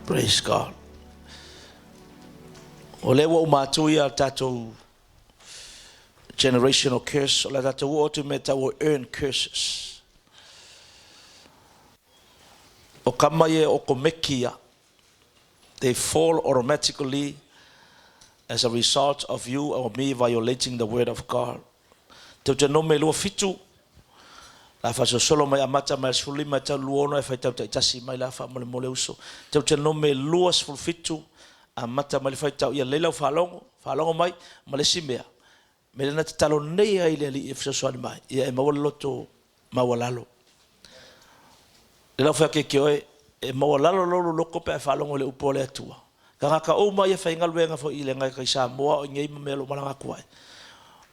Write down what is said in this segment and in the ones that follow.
Praise God. O lea ua uma atu ia tatou generational curse, o le tatou oo atu i mea tau o earn curses. O kama ia e okomeki ia, they fall automatically as a result of you or me violating the word of God. Teutenome 27, la faasolosolo mai amata mai le 15 e tau 26 e faitau taitasi mai la faamolemole uso. Teutenome 27 amata mai le faitau ia lelei lau faalogo, faalogo mai ma le isi mea. Mea lea na tatalo nei ai le Alii e fesoasoani mai, ia e maua le loto maualalo. Le lau fai ake oe, e maualalo lou loko pe a e faalogo i le upu a le Atua. Tagata uma ia faigaluega foi i le Agaga i Samoa o i nei ma mea o lo o malaga atu ai.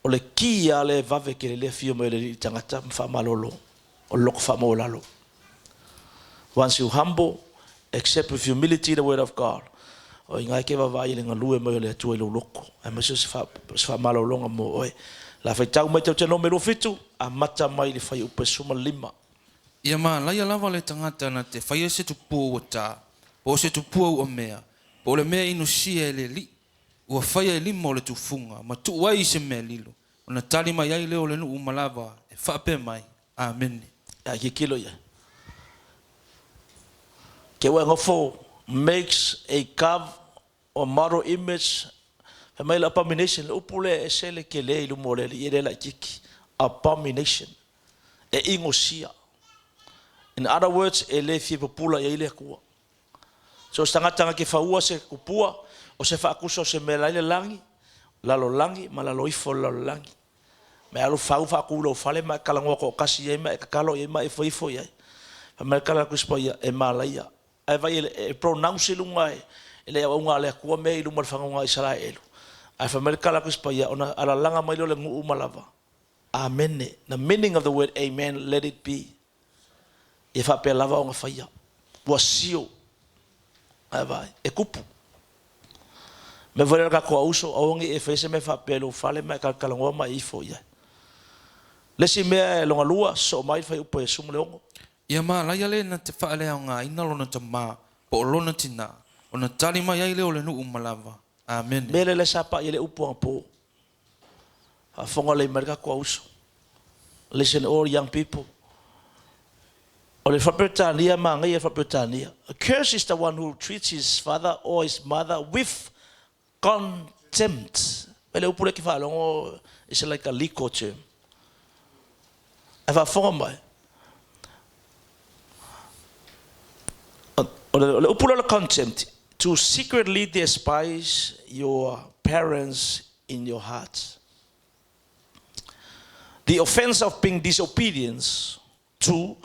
O le ki lava lea e vave tele le afio mai o le alii i le tagata ma faamalolo, o le loto faamaualalo. Once you humble, accept with humility the word of God, o i ina e te vaavaai i le galue mai o le Atua i lou loto, aemaise o se faamalologa mo oe. O le a faitau mai Teutenome 27, amata mai i le fuaiupu e 15. Ia malaia lava le tagata na te faia se tupua ua ta, po o se tupua ua mea, po o le mea inusia e le alii, ua faia i lima o le tufuga, ma tuu ai i se mea lilo, ona tali mai ai lea o le nuu uma lava e faapea mai, Amene. Ae tilotilo i ai. Ke ua e nofo makes a cov or model image fai mai le abomination, le upu lea e ese le tele i luma o le Alii e le laitiiti. Abomination. E inosia. In other words, e le fia pupula i ai le Atua. So o se tagata na te faua se tupua, o se faatusa o se mea la i le lagi, lalolagi ma lalo ifo o le lalolagi. Ma e alu fau faatu i lou fale ma e talanoa toatasi i ai ma e tatalo i ai ma e ifo ifo i ai. Fai mai le tala a le Tusi Paia, e malaia. Ae vaai e pronounce i luga e le auauna a le Atua mea i luma o le fanauga a Isaraelu. Ae fai mai le tala a le Tusi Paia, ona alalaga mai lea o le nuu uma lava. Amene. The meaning of the word amen, let it be. Ia faapea lava ona faia. Ua sio. Ae vaai, e tupu. Mea foi lea o le tatou auso, aua ne i e faia se mea faapea i lou fale ma e talatalanoa ma e ifo i ai. Le isi mea e lona lua, sosoo mai le fuaiupu e 16. Ia malaia le na te faaleaogaina lona tamā po o lona tinā, ona tali mai ai lea o le nuu uma lava. Amene. Mea lea lea sa pai ai le upu anapo. Faafofoga lelei mai le tatou auso. Listen all young people. O le Faa-Peretania, manaia le Faa-Peretania. Cursed is the one who treats his father or his mother with contempt. Mai le upu lea e te faalogo, it's like a legal term. Ae faafofoga mai, o le upu lea o le contempt, to secretly despise your parents in your heart. The offense of being disobedient to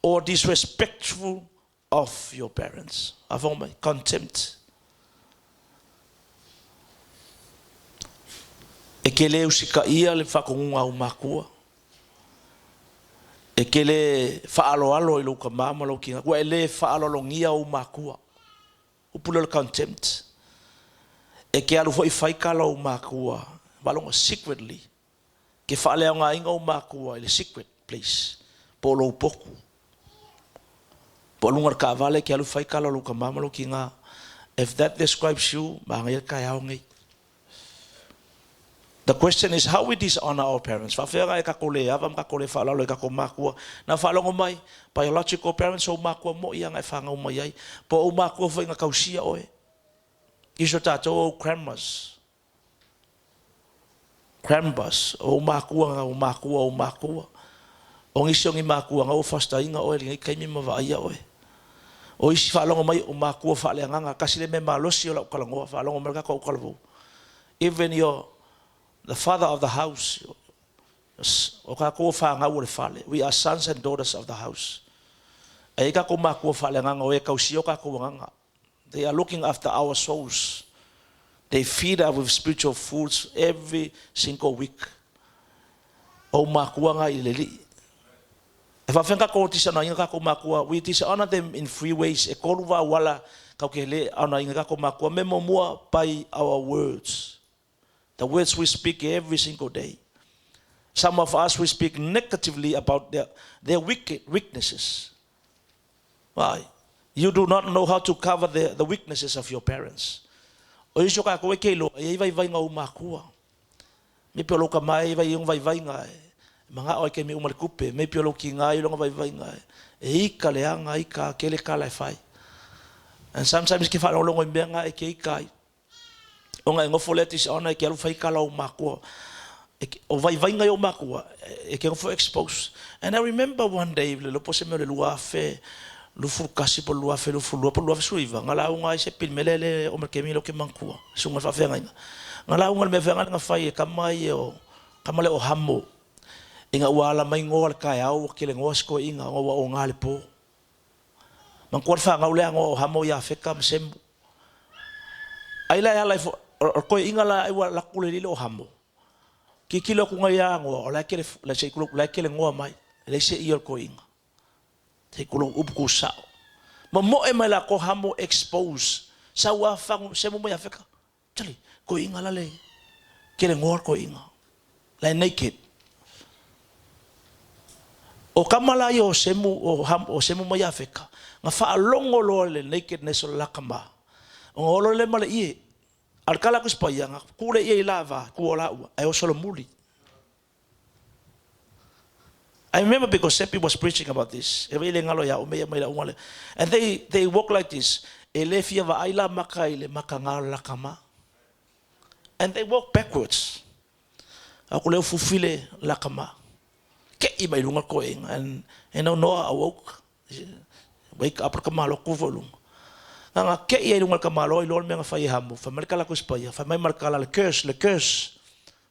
or disrespectful of your parents. Faafofoga mai, contempt. E te le usitaia le faatonuga a ou matua. E te le faaaloalo i lou tama ma lou tina. Ua e le faaaloalogia ou matua. Upu lea o le contempt. E te alu foi fai tala o ou matua, faalogo secretly. Ke faaleaogaina ou matua i le secret place po o lou potu. Po o luga o le taavale e te alu fai tala o lou tama ma lou tina. If that describes you, manaia le taeao nei. The question is how we dishonor our parents. Faafefea ona e tatou le ava ma tatou le faaaloalo i tatou matua. Na faalogo mai, biological parents, ou matua moi ia na e fanau mai ai. Po o ou matua foi na tausia oe. Nisi o tatou ou grandmas. Grandpas, o ou matua, o matua, o matua. O nisi o ni matua na ua fastaina oe i lenei taimi ma vaaia oe. O isi faalogo mai o matua faaleagaga, tasi le mea malosi o lau talanoa, faalogo mai le tatou autalavou. Even your, the father of the house, o tatou o fanau o le fale, we are sons and daughters of the house. E i ai tatou matua faaleagaga o e tausia o tatou agaga. They are looking after our souls. They feed us with spiritual foods every single week. O matua nga i le lii. E faafefea ona tatou dishonour ina tatou matua? We dishonour them in three ways. E tolu vaoala tatou te le honour ina tatou matua. Mea muamua, by our words. The words we speak every single day. Some of us we speak negatively about their wicked weaknesses. Vai. You do not know how to cover the weaknesses of your parents. O isi o kākou e ke iloa, e i ai vaivaiga o ou makua. Maybe o lou kama e i ai ona vaivaiga e maga'o ai taimi uma i le tupe. Maybe o lou tiga e i ai lona vaivaiga e ika leaga ika tele tala e fai. And sometimes e te faalogologo i mea na e te ita ai. Ona e nofo lea dishonor e te alu fai tala o ou matua. O vaivaiga ia o ou matua e te nofo expose. And I remember one day le iloa po o se mea o le 2021 po o le 2022 po o le 2019 na lauga ai se pili mea lea le oo mai le taimi lea ou te manatua susuga i le faafeagaiga. Na lauga i le mea feagai na fai e tama ia o tama lea o Hamo ina ua ala mai Noa i le taeao ua kele noa si toeaina ona ua oga le po. Manatua le fanau lea a Noa o Hamo, Iafeta ma Semu. Ai la e ala ifo, o le toeaina la ai ua alu atu le alii lea o Hamo, tilotilo atu ai ia Noa o la e kele, se i tulou, la e kele noa mai, e leai se ie o le toeaina. Se i tulou, upu tuusao. Momoe mai la ko Hamo expose, sau a fagu, Semu ma Iafeta. Tali, toeaina la le kele noa le toeaina. La e naked. O tama la ia o Semu, o Ham, o Semu ma Iafeta, na faalogo loa i le nakedness o le la tama, ona o loa lea ma le ie. A o le tala atu i si paia, na tu le ie i la va, tu o laua, ae o solomuli. I remember because Seppi was preaching about this. E le galo ia o mea mai la unga le. And they walk like this. E le fia vaai la maka i le maka ngā o le la tama. And they walk backwards. A ko leo fufi le la tama. Ke i mai lunga koe and no Noah awoke. Wake up le kamalo ku fo lunga. Nga nga ke i lunga le kamalo i loa le mea nga fai e hamu. Fai mai le kala ku spaia. Fai mai ma le kala le curse, le curse.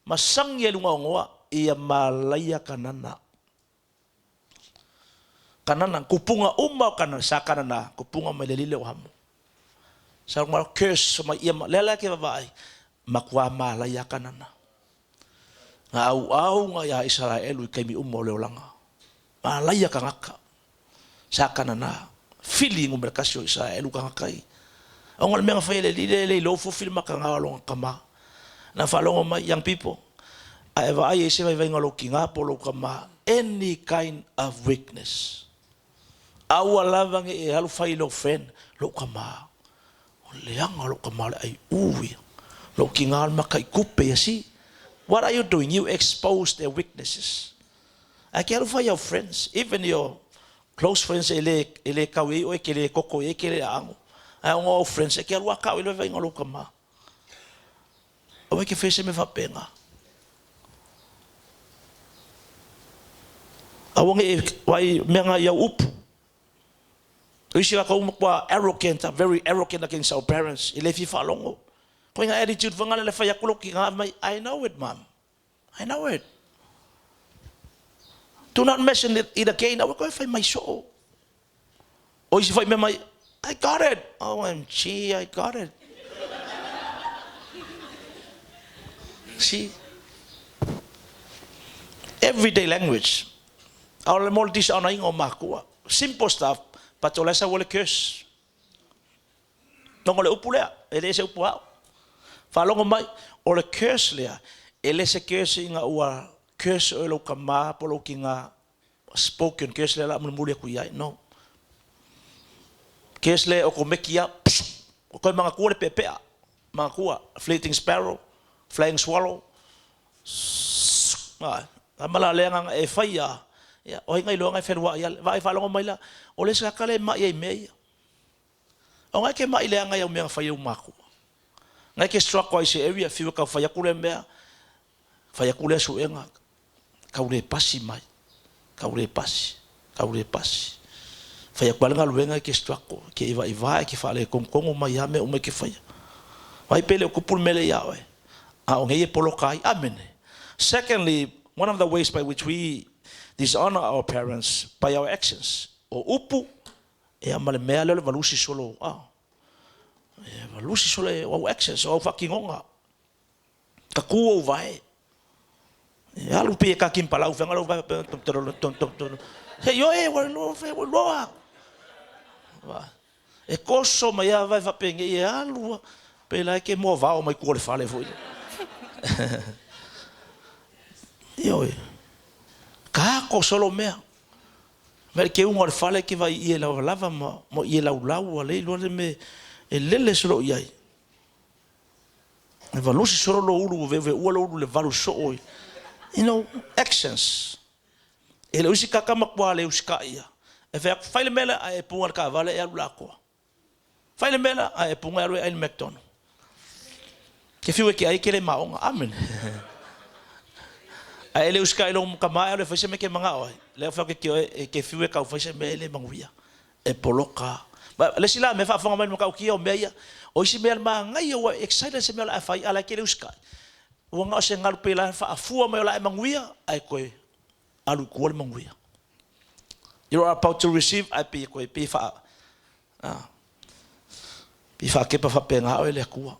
Masangi e lunga o ngoa ia malaia kanana. Kanana, kupunga uma o kanana, sa kanana, kupunga mai le lile o hamu. Sa lunga curse mai ia, lea la ke vavaai, makua malaia kanana. Nga au au nga ia Israelu i kaimi uma o le olanga. Malaia kangaka. Sa kanana, fili ngu kasi o Israelu kangaka i. O ngā mea whai le lile le lo fufi le maka ngā longa kama. Na whalongo mai, young people, a e vaai e se vai vai ngā ki ngā po lo kama, any kind of weakness. Aua lava nge e alu whai lo friend, lo kama. O leanga lo kama le ai ui. Lo ki ngā maka i kupe ya si. What are you doing? You expose their weaknesses. A ke alu whai your friends, even your close friends e le kau e o e ke le koko e ke le ango. Ai o ngā friends e ke alu akau i le vai ngā lo kama. Aua ke whese me whapenga. Aua nge e wai mea ngā iau upu. Isi ka uma kua arrogant, very arrogant against our parents. I le fi whalongo. Ko ngā attitude whangale le whai akulo ki ngā mai, I know it, mom. I know it. Do not mention it again. Aua koe whai mai so. O isi whai mea mai, I got it. OMG, I got it. See? Everyday language. Ao le mo dishonor ingo makua. Simple stuff, but o lesa wale curse. Nongo le upu lea, e le se upu hao. Whalongo mai, o le curse lea, e le se curse inga ua curse o lo kama po lo ki ngā spoken curse lea la muli aku iai. No. Curse lea o ko meki a, o koe mga kua le pepea. Mga kua, fleeting sparrow, flying swallow. Amala lea nganga e whai a, ia, o hinga iloa ngai whenua ia, vai whalongo mai la, o le saka le mai ei mea ia. O ngai ke mai lea ngai au mea whai au makua. Ngai ke struggle ai se area, whiwa kau whai aku le mea, whai aku le suenga, kau le pasi mai, kau le pasi, kau le pasi. Whai aku alenga luenga ke struggle, ke iwa iwa, ke whale kongkongo mai a mea umai ke whai. Wai pele o kupul mele ia oe. A o ngai e polo kai, amene. Secondly, one of the ways by which we dishonor our parents by our actions. O upu, e ama le mea leo le valusi solo. Ah. E valusi solo e au actions, o au whakingonga. Ka ku au vae. E alu pe ka kim palau whenga lau vae. He yo e, wa loa, wa loa. E koso mai a vai whapenge e alua. Pe lai ke mua vao mai kua le whale foi. Io e. Ka ko solo mea. Mai le keuga o le fale ke vai ie lavalava ma ma ie laulau ua le iloa le mea e lele solo i ai. E valosi solo lou ulu ua veuveua lou ulu i le valu soo i you know actions. E le o isi kaka matua le usikai ia. E fai atu, fai le mea lea ae e puga i le taavale e alu i le atoa. Fai le mea lea ae e puga e alu e ai le McDonald. Ke fiu e te ai e te le maoga. Amene. Ae e le usikai i lou tama e alu e fai se mea e te manao ai. Lea fai atu e te oe e te fiu e tau fai se mea e le manuia. E poloka. Ma le isi la mea faafofoga mai le matautia o mea ia, o isi mea manaia ua excited se mea o le a fai a o la e te le usikai. Ua na o se galu pei la faafua mai o le a e manuia ae toe alu i tua le manuia. You are about to receive ae pei e toe pei faa pei faakepa faapena oe le Atua.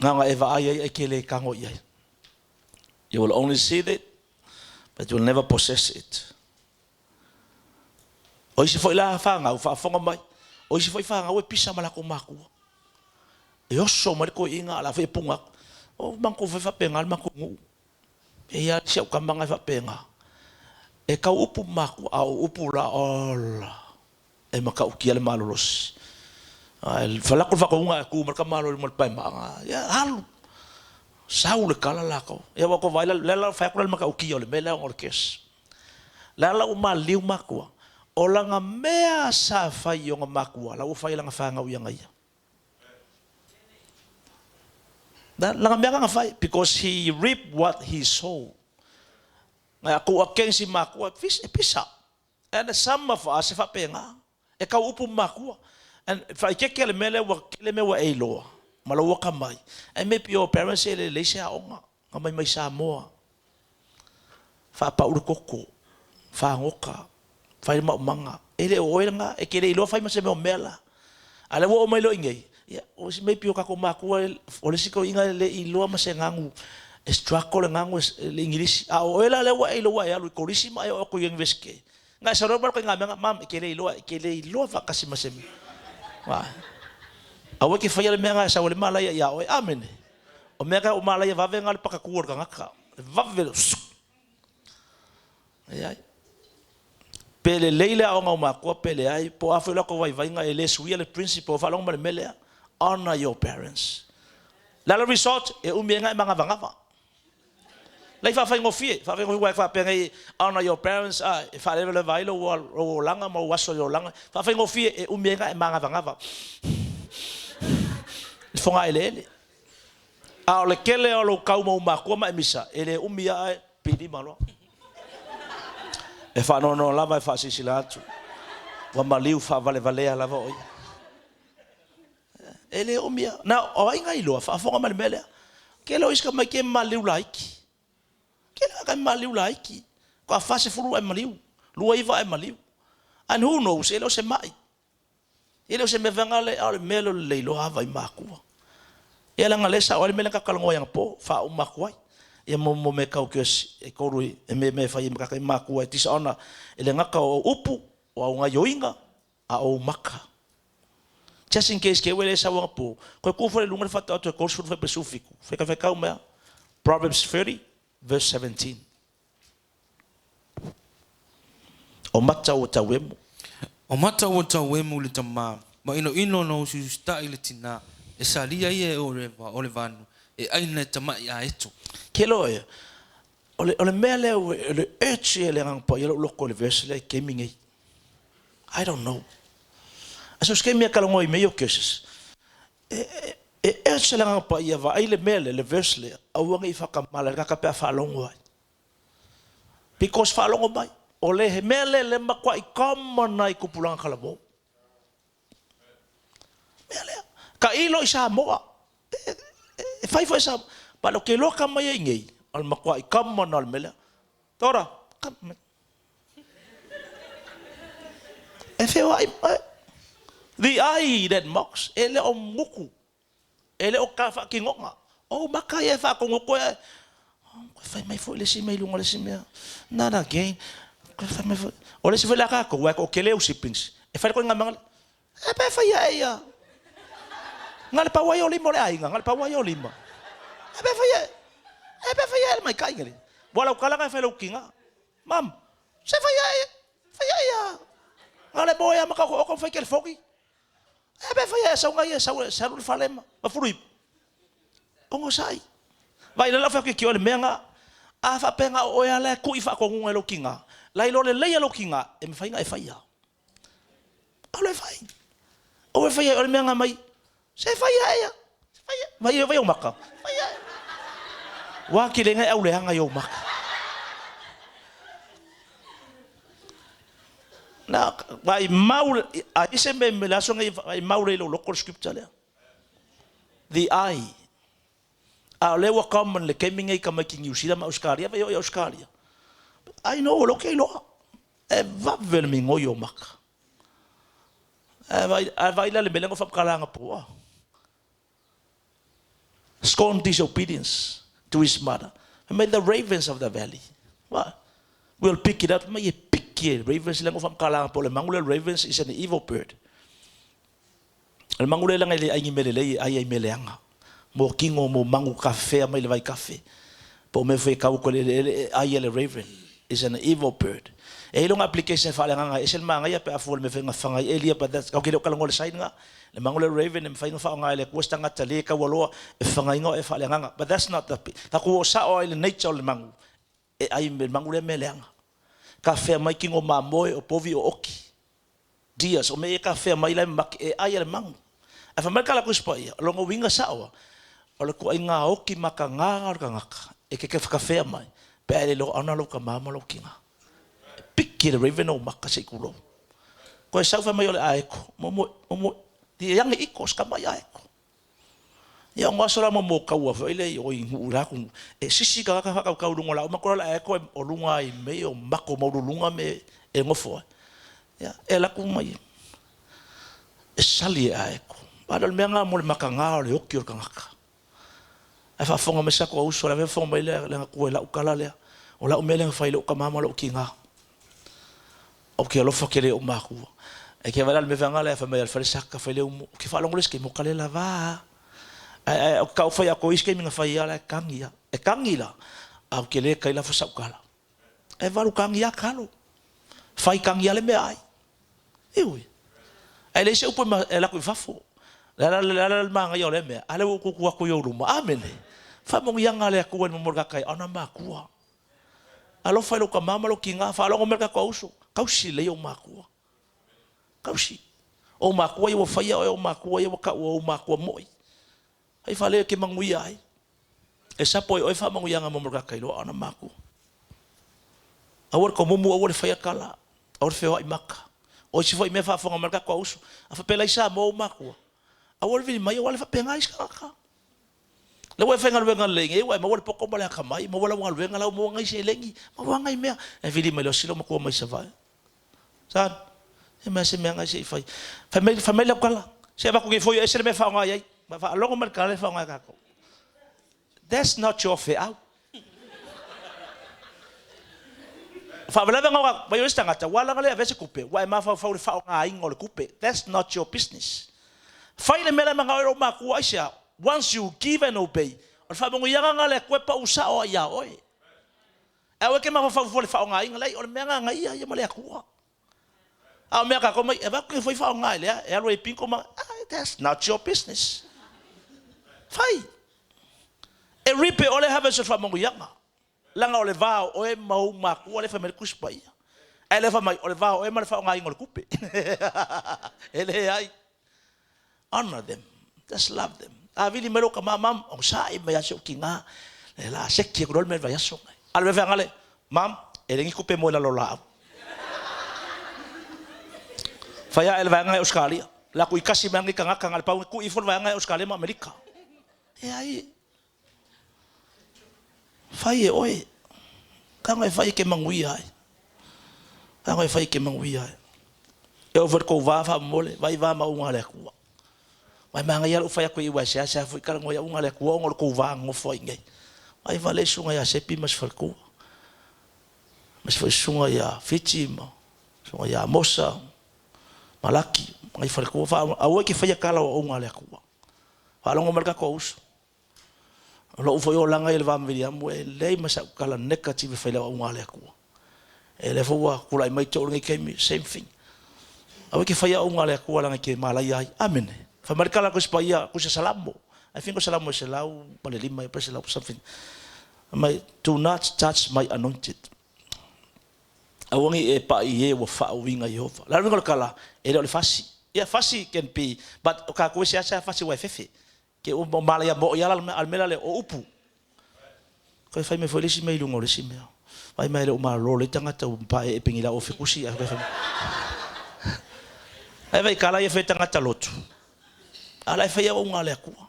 Na ona e vaai ai ae te le tago i ai. You will only see it but you will never possess it. O isi foi la fanau faafofoga mai, o isi foi fanau e pisa ma latou matua. E oso mai le toeaina a o la foi e puna atu. O matou foi faapena le matou nuu. E i ai si au tama na e faapena. E tau upu ma matua, a o upu la, ola, e matautia le malolosi. Ae fai atu le faatonuga ae tu mai le tamaloa i luma o le paemaaga, ia alu, sau le tala latou. Ia ua tou vaai la, lea la ua fai atu la le matautia o le mea lea ona o le curse. Le a la ua maliliu matua, o lana mea sa fai i ona matua, la ua fai e lana fanau i ana ia. Lana mea na fai, because he reap what he sow. Ngai a kou against i makua, e pisa. And some of us e faapena. E kau upu ma makua. And faaikeke le mea lea ua tele mea ua e iloa, ma lou akamai. And maybe your parents e le leai se aoga, na mai mai Samoa. Faapau le koko, fagota, fai le maumaga. E le o oe lena, e te le iloa fai ma se mea o mea la. A o lea ua oo mai loa i inei, ia, o isi maybe o tatou matua, o le isi toeaina e le i iloa ma se ganu, e struggle le ganu i le igilisi. A o oe la lea ua e iloa ua e alu i kolisi ma e oo atu i Iunivesite, na e sau loa ma le ituaiga mea lena, mum, e te le iloa, e te le iloa faatasi ma se mea. Aua e te faia le mea lena e sau ai le malaia ia oe. Amene. O mea na ua malaia vave na le pakatu o le tagata. E vave le Leai. Pe lelei le aoga o matua pe leai, po o a foi o latou vaivaiga, e le suia le principle. Ua faalogo mai le mea lea? Honor your parents. O le a le result? E umi ai na e manavagava. Lai faafaigofie, faafaigofie aua e faapea nei, honor your parents, a e faalevaleva ai lou olaga ma ou aso i le olaga. Faafaigofie, e umi ai na e manavagava. I fogaeleele. A o le kele o lou kau ma ou makua ma e misa, e le umi a e pilima loa. E faanoanoa lava e faasilasila atu, ua maliu faavalevalea lava o ia. E le umi a. Na o ai na iloa, faafofoga mai le mea lea. Kele o isi tamaiti e maliu laiti. Kele o e maliu laiti. Faatoa 40 ae maliu, 29 ae maliu. And who knows, e le o se mai. E le o se mea vaega le, a o le mea lea o le leiloa ava i makua. Ia leaga lea sao ai le mea lea na ta talanoa ai anapo, faauma atu ai. Ia mo mo mea tau curse e tolu e mea mea e fai ai makua e dishonor e le gata o upu, o au gaioiga, a o ou maka. Just in case ke ua le sau anapo, koe ku foi le luga le faatoa toe 30 fai pe 17. Fai fai kau mea. Proverbs 30 verse 17. O mata ua tauemu. O mata ua tauemu le tama, ma inoino na usiusitaʻi le tinā, e salia ia e Oreva o le vanu, e ʻaina e tamaʻi aeto. Ke loa ia, o le, o le mea lea o le urge ia i le Agaga Paia lou loto i le verse lea i taimi nei. I don't know. A so se taimi e talanoa i mea ia o curses, e, e, e urge le Agaga Paia vaai le mea lea, le verse lea, aua ne i faatamala i le tagata pe a faalogo ai. Because faalogo mai, o le he mea lea le matuai common ai i tupulaga talavou. Mea lea. Tailo i Samoa. E fai foi Samoa. But ou te iloa ka mai ai nei, o le matuai common o le mea lea. Tora, come. E feoai, the eye that mocks, e le o muku. E le o ka faatinoga. O ou maka ia e faatogoto e Koe fai mai foi le isi mea i luga o le isi mea. Not again. Koe fai mai foi. O le isi foi la tatou, aua e toatele ou siblings, e fai le koiga mea, e pe fai ae ia. Na o le pau ai o lima o le aiga, na o le pau ai o lima. E pe fai ae, e pe fai ae le maikai. Ua lau tala na e fai lou tina. Mum, se fai ae, fai ae ia. fale mo e ama ka o fai telefoni. E pe fai e sau ngai e sau e salu le fale ma fulu ipu. Onosai. Vai le lau fai ki o le mea nga a fa penga o e ala ku i fa ko ngunga lo kinga. Lai lo le leia lo kinga e mawhai nga e fai ia. O le fai. O e fai o le mea nga mai. Se fai ia ia. Se fai ia. Vai vai o maka. Fai ia. Wa ki le ngai au le anga i o maka. Na vai mau a ise me me la so ngai vai mau le lo local scripture lea. The eye. A le ua common le kemi ngai ka mai ki New Zealand ma Australia vai o i Australia. Ai no lo ke loa. E vave le mingoi o maka. E vai la le melengo whapkalanga pua. Scorn disobedience to his mother. May the ravens of the valley. What? We'll pick it up. May pick it. Ravens lengo whapkalanga pua. Le mangule ravens is an evil bird. Le mangule langa le aingi mele lei ai ai meleanga. Mo kingo mo mangu kafe mai le vai kafe. Po me fwe kau ko le ai le raven is an evil bird. E ilonga application fa le nganga esel manga ia pe afu le me fenga fanga elia but that's okay le kala ngole sainga le mangule raven em fainga fa ngai le kuesta ngata le ka waloa e fanga ingo e fa le nganga but that's not the ta ku sa o le nature le mangu e ai me mangule me le anga ka fe mai kingo mamoe o povi o oki dias o me e ka fe mai le mak e ai le mangu a fa mai kala ku spa ia longo winga sa o o le ku ai ngā oki maka ngā ngā ngaka e ke ke whakawhea mai pe ai le lo ana lo ka mama lo kinga piki le raven o maka se kulo ko e sau mai o le aeko mo mo mo ti yang iko ska mai aeko ia ngo asola mo mo kaua foi le o i ngu la ku e sisi ka ka ka ka lunga la o makora la aeko o lunga i me o mako mo lunga me e ngofo ia e la ku mai e sali e aeko ba le mea nga mo le maka nga o le oki o le kangaka ai faafofoga mai sa ko uso la fofoga mai le le ku la ukala le o la umele fai lo ka mama lo kinga o ke alofa ke le o makua e ke wala le mevanga le fa mai al fale saka fai le umu ke fa longo le ske mo kale la va ai o ka fai ko iske minga fai ala kangia e kangi la au ke le kai la fa sa ukala e valu kangia kalo fai kangia le me ai e ui ai le se upo ma e la ku fafo la la la la manga yo le me ale ku ku ku yo luma amen fa mo yanga le ku mo ka kai ona makua alofa lo ka mama lo kinga fa longo me ka uso kausi le yo makua kausi o makua yo faia o makua yo ka o makua moi ai fa le ke manguia ai e sapo o fa manguia nga mo ka kai lo ona makua awar ko mumu awar faia kala awar fe wa maka o si foi me fa fonga marka ko uso a fa pela isa mo makua awar vi mai wala fa penga iska ka le wa fenga lwenga lenge wa ma wala poko bala ka mai ma wala wa lwenga la mo ngai se lengi ma wa ngai mea e vili mai lo silo mo ko mai sa vai san e ma se mea ngai se fai fa mai la kala se va ko ke foi e se me fa ngai ai ma fa longo mar kala fa ngai ka ko that's not your fair out fa vela nga vai o stanga ta wala ngale a vese kupe wa ma fa fa le fa ngai ngole kupe that's not your business fai le mela manga o makua asia once you give and obey o fa mo yanga ngale kwepa usa o ia oi e o ke ma fa fa le fa ngai ngai o le mea ngai ia ia ma le akua a mea ka ko mai e va ke foi fa ngai le e alo e pinko ma that's not your business fai e ripe ole have se fa mo yanga langa o le va o e mau makua le fa me kuspa ia e le fa mai o le va o e ma le fa ngai ngole kupe e le ai honor them just love them a vili melo ka mam o sa i mai aso kinga le la sekki ko me vai aso a le fa ngale mam e lengi kupe mo la lo la fa ya el va ngai Australia la ku ikasi mangi ka ngaka ngal pau ku i fol va ngai Australia ma Amerika e ai fai e oi ka ngai fai ke manguia ai ka ngai fai ke manguia ai e over ko va fa mole vai va ma unga le ku vai manga ia fai ko i wa se se foi kala ngoia unga le ku ngol ko va ngofo ngai vai va le sunga ya sepi mas fal ku mas foi sunga ya fiti ma sunga ya mosa malaki ngai fal ku fa awe ke fai kala o unga le ku fa longo marka ko uso lo foi o langa il va mi amu e lei mas kala negative fai la unga le ku e le fo wa kula mai to ngai kemi same thing. Aua e te faia auaunaga a le Atua leaga e te malaia ai. Amene. Fai mai le tala a le Tusi Paia, tusa Salamo, I think o Salamo e 105 ea pe selau something. Fai mai, Do not touch my anointed. Aua ne i e pai i e ua faauiga e Ieova. O le a le uiga o le tala? E le o le fasi. Yeah, fasi can be, but o tatou e seasea fasi aua e fefe. Ke ua malaia moʻo ia la a le mea la lea o upu. Toe fai mai foi le isi mea i luga o le isi mea. Vaai mai e le o malolo lelei tagata ua paeee pegila o fekusi ae fai mai. Ae vaai kala ia fai tagata lotu. A la e fai auauna a le Atua.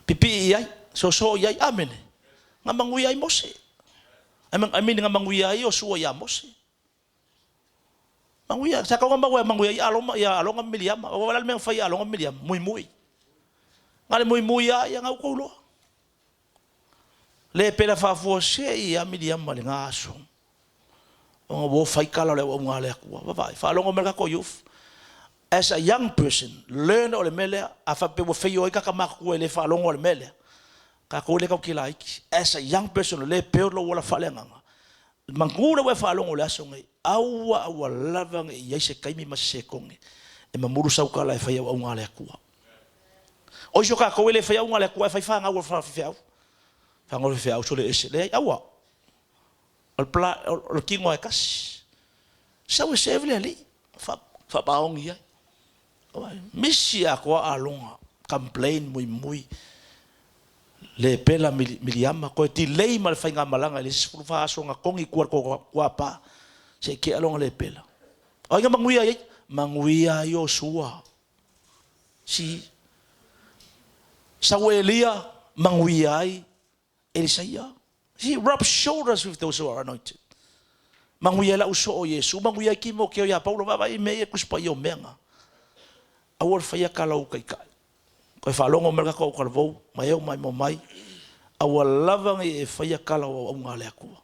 Pipii i ai, soso i ai, amene. Na manuia ai Mose. I mean, na manuia ai Iosua ia Mose. Manuia, sa tau na maua e manuia ai Aloma, ia Alona ma Miliama. Ua vaai la le mea na fai ia Alona ma Miliama, muimui. Na le muimui lava ia, na outou iloa. Le pela faafuasei ia Miliama i lena aso. Ona ua o fai tala o le auauna a le Atua. Vaavaai, faalogo mai le tatou youth. As a young person, learn o le mea lea, a faapea ua feio ai tagata matutua e le faalogo i le mea lea, tatou le tau laiti. As a young person, o lea e build lou ola faaleagaga, manu lea ua e faalogo i le aso lenei, aua aua lava ne i i ai se taimi ma se sekone e mamulu sau tala e fai auauna a le Atua. O isi o tatou e le fai auauna a le Atua ae fai fanau a le faifeau. Fanau a le faifeau sole ese. Leai, aua. O le, pla, o le tino lava e tasi. Sau e serve le Alii, faapaoni ai. Misi atoa Aloga, complain muimui, le pela Miliama, toe delay ma le faigamalaga i le isi 14 aso na togi i tua i le kuapa, se i tea lona le pela. O ai na manuia ai? Manuia ai Iosua. Si sau Elia, manuia ai Elisaia. He rub shoulders with those who are anointed. Manuia ai lau soo o Iesu, manuia ai Timoteo ia Paulo, vaavaai i mea ia e Tusi Paia o mea na. Aua le faia tala o taitai. Toe faalogo mai le tatou autalavou, mai eo mai mo mai, aua lava ne i e faia tala o auauna a le Atua.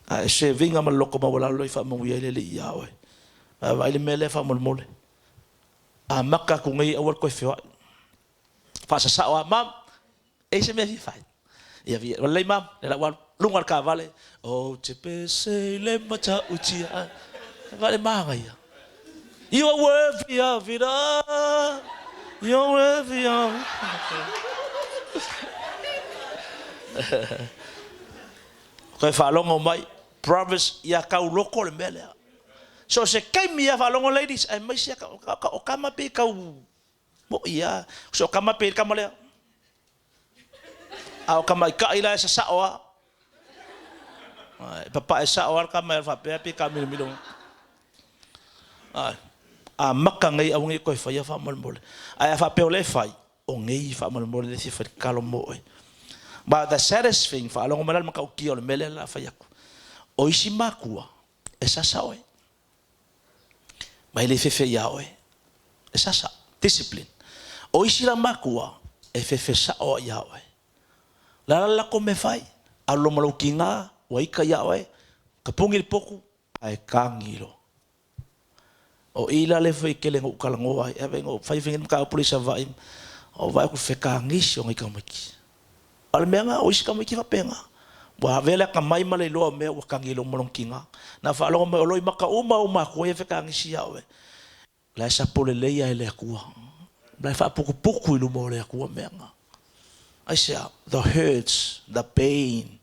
A e serviga ma le loto maualalo i faamanuia ai le Alii ia oe. Vaavaai le mea lea faamolemole. Amata atu nei aua le toe feoai. Faasasao lava, Mom, e i ai se mea e fia fai? Ia via, ua lelei Mom, lea la ua alu, luga o le taavale, Ou te pese i le matautia. Vaai le manaia. You are worthy of it all. You are worthy of it all. Toe faalogo mai, brothers, ia tauloko le mea lea. So se taimi ia faalogo ladies, aemaise o tama pei tau Moʻi a. So kama pe kama lea. A o tamaitai la e sasao a. E papae sao a le kama e faapea pe kamilomilo. Ai. A maka nei aua nei koe faia faamolemole. Ae a faapea o lea e fai, o nei faamolemole le fia fai tatalo mo oe. But the saddest thing, faalogo mai la le matautia o le mea lea o le a fai atu. O isi matua, e sasa oe. Ma e le fefe iā oe. E sasa. Discipline. O isi la makua, e fefe sao a iā oe. La la lako mea fai, alu loa ma lou kīgā, ua ika iā oe, tapuni le potu, ae kagi loa. O i la lea foi tele na ou talanoa ai, ave na ou fai fai mataupu lea i Savaii, ou vaai atu fekagisi o nai tamaiti. A o le mea lena, o isi tamaiti faapena. Ua avea le atamai ma le iloa o mea ua tagi i luma lona tina. Na faalogo mai o loimata uma ou matua ia fekagisi ia oe. La e sapo lelei lava e le Atua. La e faaputuputu i luma o le Atua mea na. Aisea? The hurts, the pain.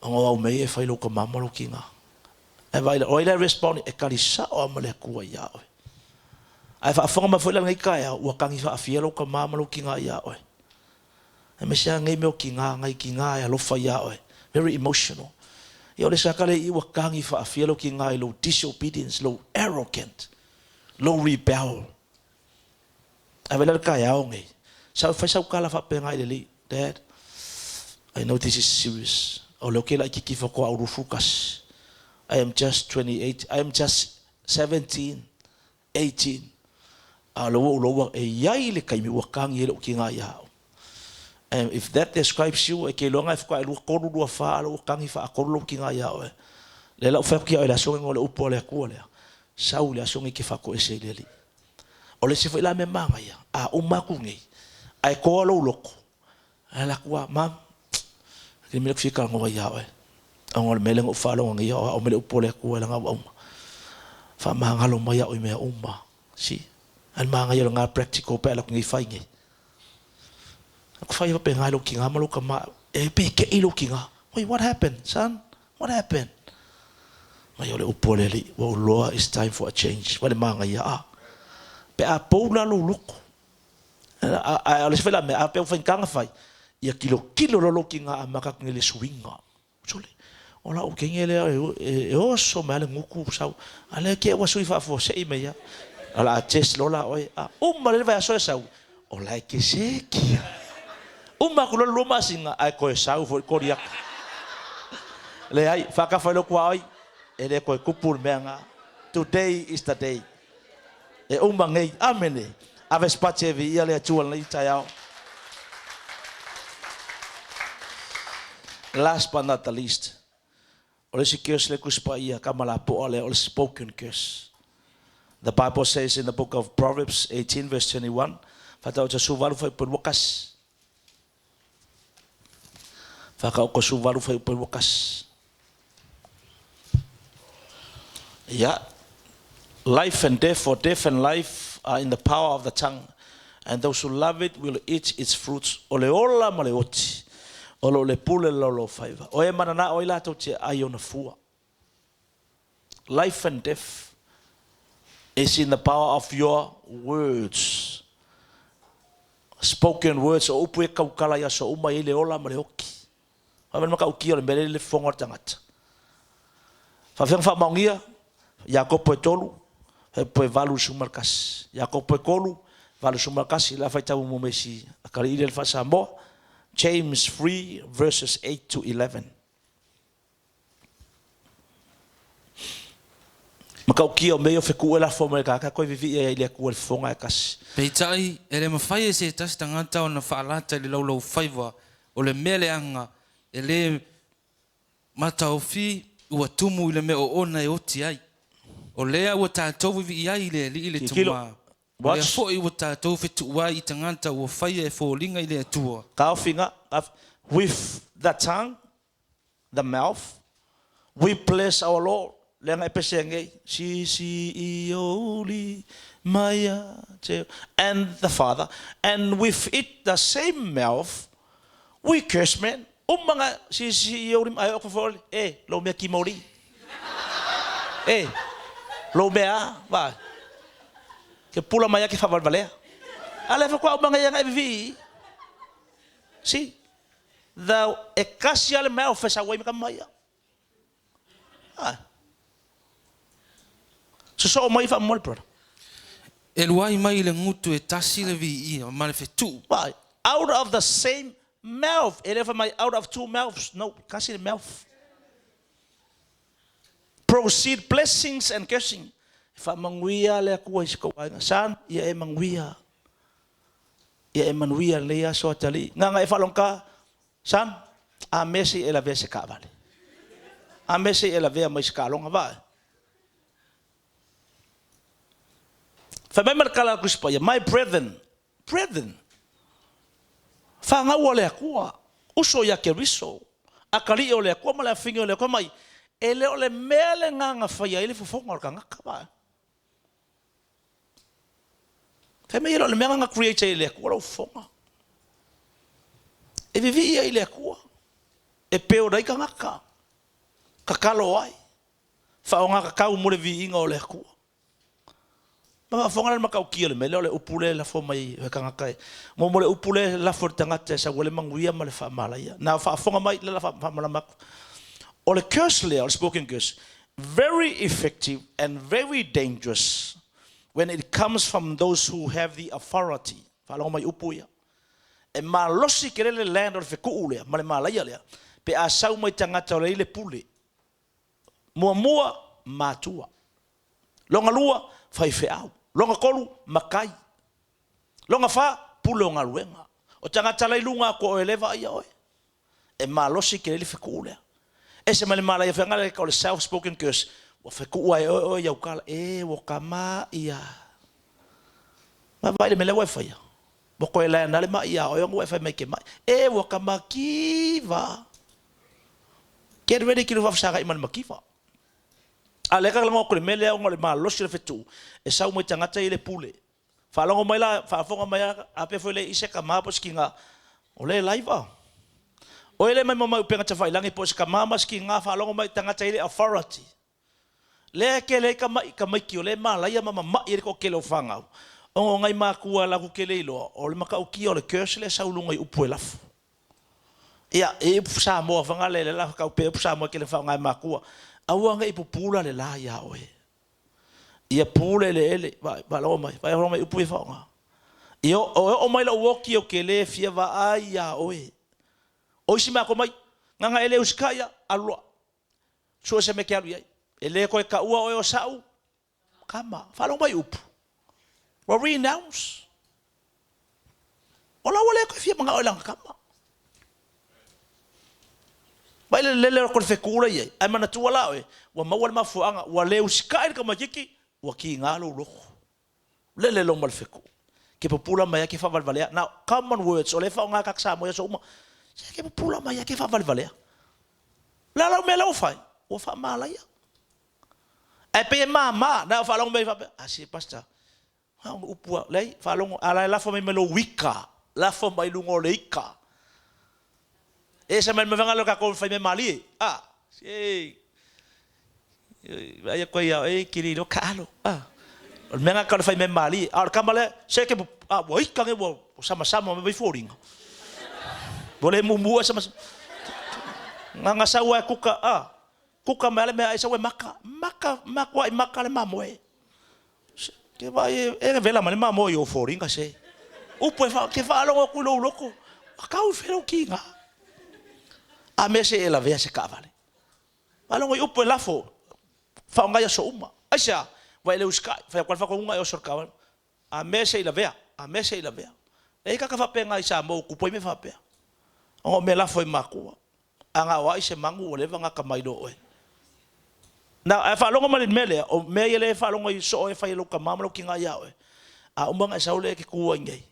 Ona o au mea ia e fai lou tama ma lou tina. Ae vaai la, o ai la e respond e tali sao lava ma le Atua ia oe. Ae faafofoga mai foi la i lenei taeao, ua tagi faafia lou tama ma lou tina ia oe. Aemaise lava nei mea o tiga, nai tiga e alofa ia oe, very emotional. Ia o le isi lava tala i ua tagi faafia lou tiga i lou disobedience, lou arrogant, lou rebel. Ae vaai la i le taeao nei, sa fai sau tala faapena i le alii, Dad, I know this is serious. O lea ou te laitiiti faatoa ou 21. I am just 28, I am just 17. 18, a o lea ua ou iloa e i ai le taimi ua tagi ai lou tiga ia au. And if that describes you, e te iloa na e faatoa e 23, 24, a o lea ua tagi faatolu lou tiga ia oe. Lea la ua fai atu ia oe i le aso lenei o le upu a le Atua lea, sau i le aso lenei e te faatoese i le Alii. O le isi foi la mea manaia, a uma atu nei, ae toa lou loto, ae alu atu lava, Mom, e le mea lea ou te fia talanoa ia oe. Ona o le mea lea na ou faalogo nei o au ma le upu a le Atua i lana auauna. Faamagalo mai au i mea uma. See? Ae le manaia o lena practical pe a alu atu nei fai nei. Aku fai faapena i lou tina ma lou tama, e pe tei lou tina. Wait, what happened, son? What happened? Mai o le upu a le Alii, ua ou iloa it's time for a change. Vaai le manaia, a. Pe a pou la lou loto. Ae o le isi foi la mea, a pea ua faigata ona fai, ia tilotilo loa lou tina amata atu nei i le suiga. Sole, o lau teine lea e oso mai lava le gutu sau, a o lea te i ua sui faafuasei mai lava. O le a test loa la oe. A uma lelei le vaiaso e sau, o la e te seki lava. Uma atu loa le 2 masina, ae toe sau foi le koliata. Leai, faatafa i lou tuaoi, e le toe tupu le mea lena. Today is the day. E uma nei. Amene. Ave se pati e viia le Atua i lenei taeao. Last but not the least, o le isi curse lea Tusi Paia kama lapoa lea o le spoken curse. The Bible says in the book of Proverbs 18 verse 21, Faataoto 18 fuaiupu 21. Faataoto 18 fuaiupu 21. Ia. Life and death or death and life are in the power of the tongue, and those who love it will eat its fruits. O le ola ma le oti, o lo o le pule le laulaufaiva. O e mananao ai latou te ai ona fua. Life and death is in the power of your words. Spoken words, o upu e tautala i aso uma e i ai le ola ma le oti. Fai mai le matautia o le mea lea i le fofoga o le tagata. Faafefea ona faamaonia? Iakopo e 3, fuaiupu e 81. Iakopo e 3, 81, o le a faitau muamua mai si atalii lea i le faa-Samoa. James 3 verses 8 to 11. Matautia o mea ia o fetuʻu e lafo mai i le tagata toe vivii ai i le Atua i le fofoga e tasi. Peitai, e le mafai e se tasi tagata ona faalata i le laulaufaiva o le mea leaga e le mataofi ua tumu i le mea oona e oti ai. O lea ua tatou vivii ai i le Alii le Tilotilo. Tama, o lea Watch. foi ua tatou fetuʻu ai i tagata ua faia e foliga i le Atua. Taofiga, with the tongue, the mouth, we bless our Lord, leaga e pese nei, si si i o li mai a te, and the Father, and with it the same mouth we curse men. Uma nga si si i o li mai o ko e lo mea ki mori. E lo mea va. Ke pula mai a ke whawalwalea. A le whakwa umanga ia ngai vivi. Si. The e kasi a le mea o whesa wai me ka mai a. Ae. Sosoo mai faamolemole brother. E luai mai i le gutu e tasi le viia ma le fetuu. Why? Out of the same mouth. E le fai mai out of two mouths. No, kasi le mouth. Proceed blessings and cursing. E faamanuia le Atua i si tou aiga. Son, ia e manuia. Ia e manuia lenei aso atalii. Gagae faalogata. Son, a mea se i e lavea i se taavale. A mea se i e lavea mai se taaloga vae. Fai mai ma le tala a le Tusi Paia, my brethren, brethren, fanau a le Atua, uso ia Keriso, atalii o le Atua ma le afafine o le Atua mai, e le o le mea lena na faia ai le fofoga o le tagata vae. Fai mai e le o le mea na create ai e le Atua lou fofoga. E vivii ai i le Atua. E build ai tagata. Tatalo ai. Faaaoga tatau mo le viiga o le Atua. Ma faafofoga la le matautia o le mea lea o le upu lea e lafo mai e tagata e. Mo mo le upu lea e lafo i le tagata e sau ai le manuia ma le faamalaia. Na faafofoga mai lea la faamalama atu. O le curse lea, o le spoken curse, very effective and very dangerous when it comes from those who have the authority. Faalogo mai upu ia. E malosi tele le land o le fetuu lea ma le malaia lea pe a sau mai tagata o lea i le pule. Muamua, matua. Lona lua, faifeau. Lona tolu, matai. Lona fa, pule o galuega. O tagata la i luga atu o oe lea e vaaia oe. E malosi tele le fetuu lea. Ese mai le malaia feaga o le self spoken curse, ua fetuu lava e oe oe i au tala, e ua ta mai a. Vaavaai i le mea lea ua e faia. Ua toe land lava le mai ia oe ona ua e fai mai e te mai. E ua ta makiva. Get ready ki le faafesagai ma le mativa. A lea ka lago atu le mea lea ona o le malosi o le fetuu e sau mai tagata i le pule. Faalogo mai la, faafofoga mai a pe foi le i se tama po o se tina o lea e live a. O ele mai mai upega tafailagi po o se tama ma se tina, faalogo mai tagata i le authority. Lea e tele ai tamaiti o lea e malaia ma mama'i ai le toatele o fanau, ona o nai matua latou te le iloa, o le matautia o le curse lea e sau i luga i upu e lafo. Ia, e upu Samoa fana le la tau pe upu Samoa ke le faaaoga e matua. Aua ne i pupula le la iā oe. Ia pule le ele, faalogo mai, faalogo mai upu ia faaaoga. Ia o oo mai lou oti ou te le fia vaai iā oe. O isi matou mai, gagana e le usitai ia, alu loa. Sue se mea e te alu i ai. E le toe taua oe o sa'u tama. Faalogo mai upu. Ua renounce. O la ua le toe fia manao i lana tama. Vai le lele o le fetu la i ai. Ae manatua la oe, ua maua le mafuaaga, ua le usitai le tamaitiiti, ua kiga lou loto. Lele loa ma le fetu. Ke pupula mai ai ke faavalevalea. Now, common words, o lea e faaaoga tagata Samoa i aso uma. Se ke pupula mai ai ke faavalevalea. O le a lau mea la ua fai? Ua faamalaia. Ae pei e mama, na o faalogo mai faapea, a se pastor, a o upu a, leai, faalogo, a la e lafo mai ma lou ika, lafo mai luga o le ika. E ese mai le mea lea o tatou fai mea malie. A, se, ai koe ia e kiri lo kaalo. A, o le mea ngā ka le fai mea malie. A o le kama lea, se ke, a, ua ika nge ua sama sama mai foliga. Ua le mumu e sama sama. Nganga sau ai kuka, a, kuka mai ale mea ai sau e maka. Maka, makua i maka le mamoe. Ke vai e vela mai le mamoe i o foliga se. Upu e fa, ke faalogo atu i lou loko. Kau i whenau ki ngā. A mea se e lavea se kaavale. Faalogo i upu e lafo, faaaoga i aso uma. Aisea? Ua e le usitai, fai atu lava le faatonuga e oso i le taavale. A mea se i lavea, a mea se i lavea. E i ai tagata faapena i Samoa ua tupu ai mea faapea. Ona o mea lafo e matua. A na o ai se manu ua leva ona atamai loa oe. Na, ae faalogo mai i le mea lea, o mea ia lea e faalogo ai soo e fai e lou tama ma lou tina ia oe. A uma ona e sau lea e te tu ai nei,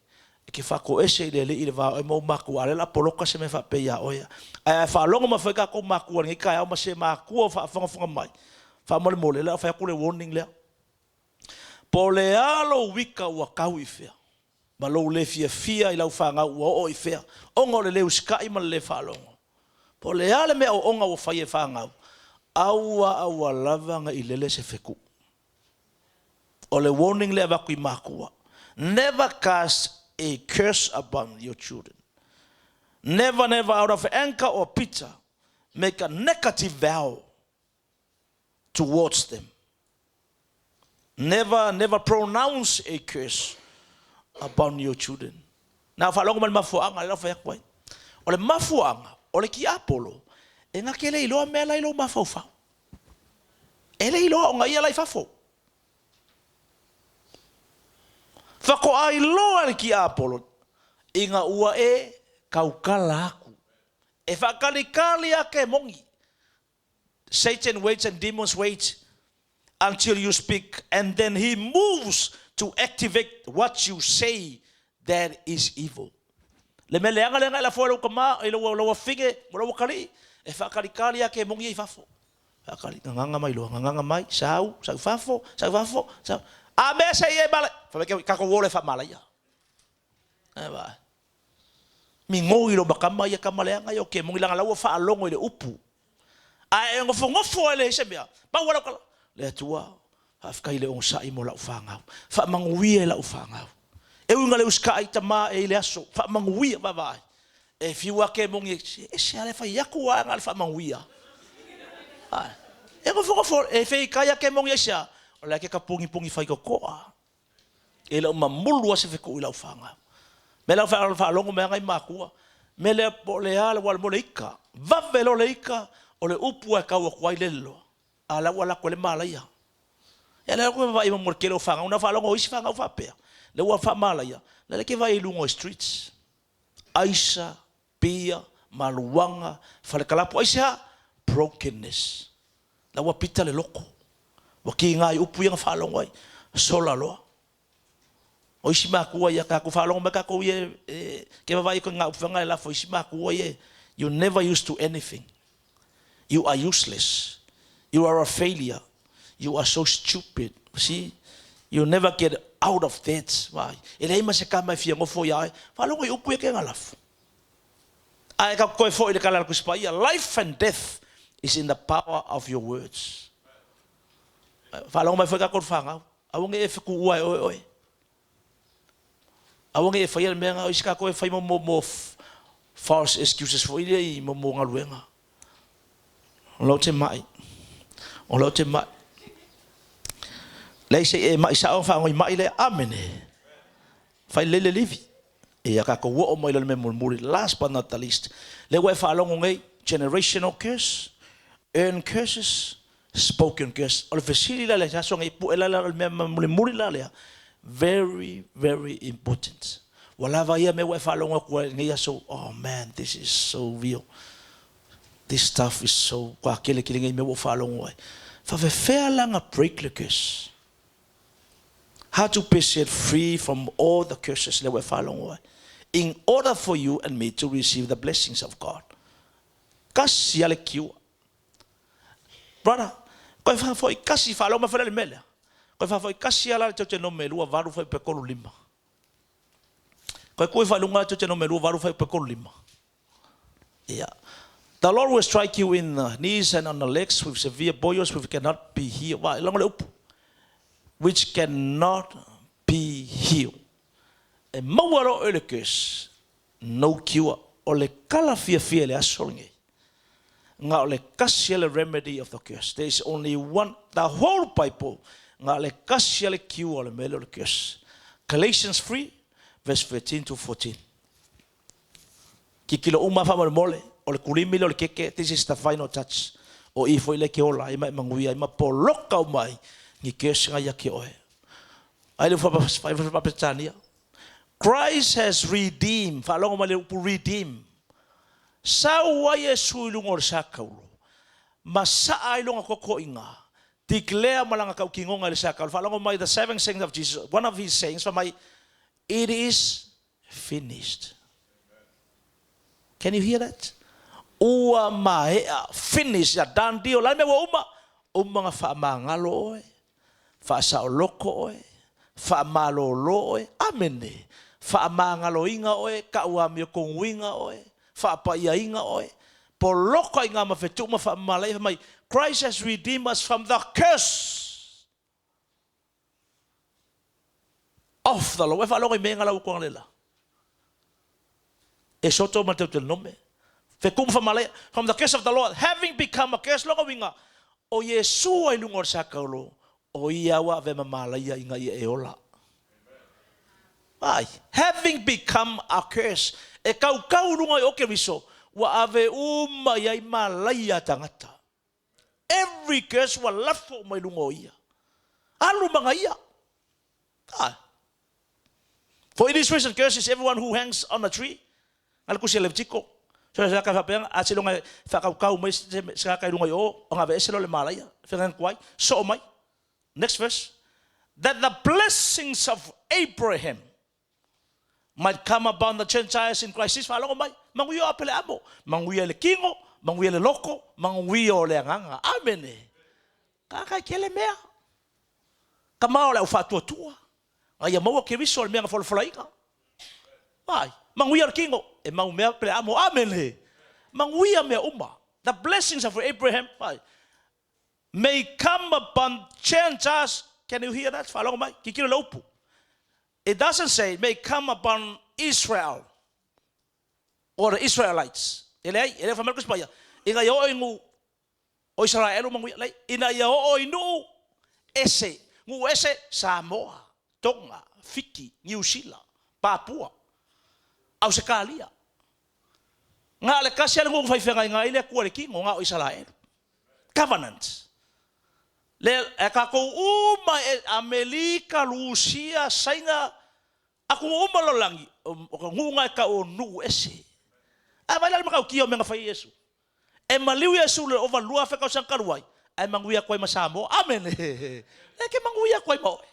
e te faatoese i le Alii i le va o oe ma ou matua, a o lea o le a poloka se mea faapea ia oe. Ae a faalogo mai foi tatou matua i lenei taeao ma se matua o faafogafoga mai, faamolemole, o le a fai atu le warning lea. Po o le a lou uika ua tau i fea, ma lou le fiafia i lau fanau ua oo i fea, ona o le le usitai ma le le faalogo. Po o le a le mea ooga ua fai e fanau, aua aua lava ne i lele se fetuu. O le warning lea e avatu i matua. Never cast a curse upon your children. Never, never out of anger or bitter make a negative vow towards them. Never, never pronounce a curse upon your children. Na faalogo mai le mafuaaga lea o fai atu ai. O le mafuaaga, o le tiapolo, e na te le iloa mea la i lou mafaufau. E le iloa ona ia la i fafo. Faatoa iloa e le tiapolo ina ua e tautala atu. E faakalikali ake e moni. Satan waits and demons wait until you speak and then he moves to activate what you say that is evil. Le mea leaga lea na e lafo ai lou tama, i lou, lou afine, ma lou atalii, e faakalikali ake e moni ai fafo. Faakali, gagaga mai loa, gagaga mai, sau, sau fafo, sau fafo, sau. A mea se i e mala, fai mai ke tatou o le faamalaia. E vaai. Migoi lo makama ia tama leaga ia o ke moni langa la ua faalogo i le upu. Ae e nofonofo ai le se mea. Pau lau tala. Le Atua, faafetai le onosai mo lau fanau. Faamanuia i lau fanau. E ui ina le usitai tama e i le aso. Faamanuia, vaavaai. E fiu ake e moni e, e se ale fai atu a le faamanuia. Ai. E nofonofo, e feikai ake e moni e sea. O le ake ka pongipongi fai kokoa. E le o mamulu lava se fetuu i lau fanau. Mea la faalogo mai lava nai matua, mea lea po o le a le ua mo le ika. Vave loa le ika, o le upu lava e tau atu ai lele loa. A o la ua alu atu ai le malaia. Ia lea ua vaai mo le tele o fanau, na faalogo o isi fanau faapea, lea ua faamalaia, lea ke vaai i luga o streets. Aisa, pia, maluaga, falekalapu, aisea? Brokenness. La ua pita le loko. Ua kiga i upu ia na faalogo ai. Sola loa. O isi matua ia tatou faalogo mai tatou ia e, ke vaavaai i ngā upu e lafo isi matua ia, you never used to anything. You are useless. You are a failure. You are so stupid. See? You never get out of that. Vai. E leai ma se kama e fia gofo iā oe. Faalogo i upu ia ke galafo. Ae ka koe foi le kala le Tusi Paia, life and death is in the power of your words. Faalogo mai foi ka kolu whangau. Aua nge e whekuua e oe oe. Aua nge e whaia le mea nga o isi ka koe whai mo mo mo false excuses foi lea i mo mo galuega. O lau te mai. O lau te mai. Leai se i e mai sao whaangoi mai lea. Amene. Fai lelei le livi. Ia tatou oo mai loa i le mea mulimuli, last but not the least, lea ua e faalogo nei, generational curse, earned curses, spoken curse. O le fesili la lea, se aso nei pue la o le mea mulimuli la lea, very, very important. Ua lava ia mea ua e faalogo atu ai i lenei aso, oh man, this is so real. This stuff is so, ua kele kele nei mea ua ou faalogo ai. Faafefea la ona break le curse? How to be set free from all the curses lea ua e faalogo ai, in order for you and me to receive the blessings of God. Kasi a le cure. Brother, koe faafoi kasi, faalogo mai foi la i le mea lea. Koe faafoi kasi a la le Deuteronome 2, 8 fuaiupu 3, 5. Koe kui faailuga Deuteronome 2, 8 fuaiupu 3, 5. Ia. The Lord will strike you in the knees and on the legs with severe boils which cannot be healed. Wa, longo le upu. Which cannot be healed. E maua loa oe le curse, no cure. O le kala fiafia i le aso lenei. Nga o le kasi a le remedy of the curse. There is only one, the whole Bible, nga le kasi a le cure o le mea lea o le curse. Galatians 3 verse 13 to 14. Kikilo uma faamolemole, o le kulimi lea o le keke, this is the final touch. O i foi lea ke ola ai ma e manuia ai ma poloka uma ai ni curse nga ia ke oe. Ai le Faaperetania. Christ has redeemed, faalogo mai le upu redeem. Sau ai Iesu i luga o le sakaulo, ma saa ai lona kokoiga, declare ma lana tautinoga i le sakaulo. Faalogo mai the seven sayings of Jesus, one of his sayings, fai mai, it is finished. Can you hear that? Ua maea, finish, ya done deal. La mea ua uma, uma na faamagalo oe, faasaoloko oe, faamalolo oe, amene, faamagaloina oe, kauamiotonuina oe, faapaiaina oe, poloka i ngā mawhetu ma faamamalaia, fai mai, Christ has redeemed us from the curse of the law. E faalogo i mea nga lau koga lela. E soto ma te nome. Fetu ma faamalaia, from the curse of the law, having become a curse, logo winga, o Iesu ai lunga o le sakaulo, o ia ua ave mamalaia ina ia e ola. Ai, having become a curse, e kaukau lunga i o Keriso, ua ave uma i ai malaia tagata. Every curse ua lafo uma i luga o ia. Alu ma ia. Ah. For it is written, curse is everyone who hangs on a tree. Nga le kusi a Levitiko. So se ka faapea a se longa whakaukau mai se ka kai lunga i o, o ngā ve ese lo le malaia. Whengan kuai, so mai. Next verse. That the blessings of Abraham might come upon the Gentiles in Christ Jesus. Faalogo mai, manuia o Apeleamo, manuia i le kino, manuia i le loko, manuia o le agaga. Amene. Ka kai kele mea. Ka mao le au whaatuatua. A ia maua Keriso le mea na folafolaiga. Ai, manuia le kino, e mau mea Apeleamo. Amene. Manuia mea uma. The blessings of Abraham. Ai, may come upon Gentiles. Can you hear that? Faalogo mai. Kikilo le upu. It doesn't say may come upon Israel or the Israelites. E leai, e le whamau kusi Ina ia oo i nuu o Israelu manuia lei. Ina ia oo i nuu ese. Nuu ese, Samoa, Tonga, Fiti, Niu Sila, Papua, Ausekalia. Nga le kasi ale nuu whaiwhenga i le kua le kingo nga o Israelu. Covenant. Le e kākou uma e Amelika, Rusia, Saina, aku uma lo langi, o ka ngunga e ka o nuu ese. A vai la le makau kia o menga whai Yesu. E maliu Yesu le ova lua whekau sang karuai, ai manguia koe ma Samoa. Amen. Le ke manguia koe ma oe.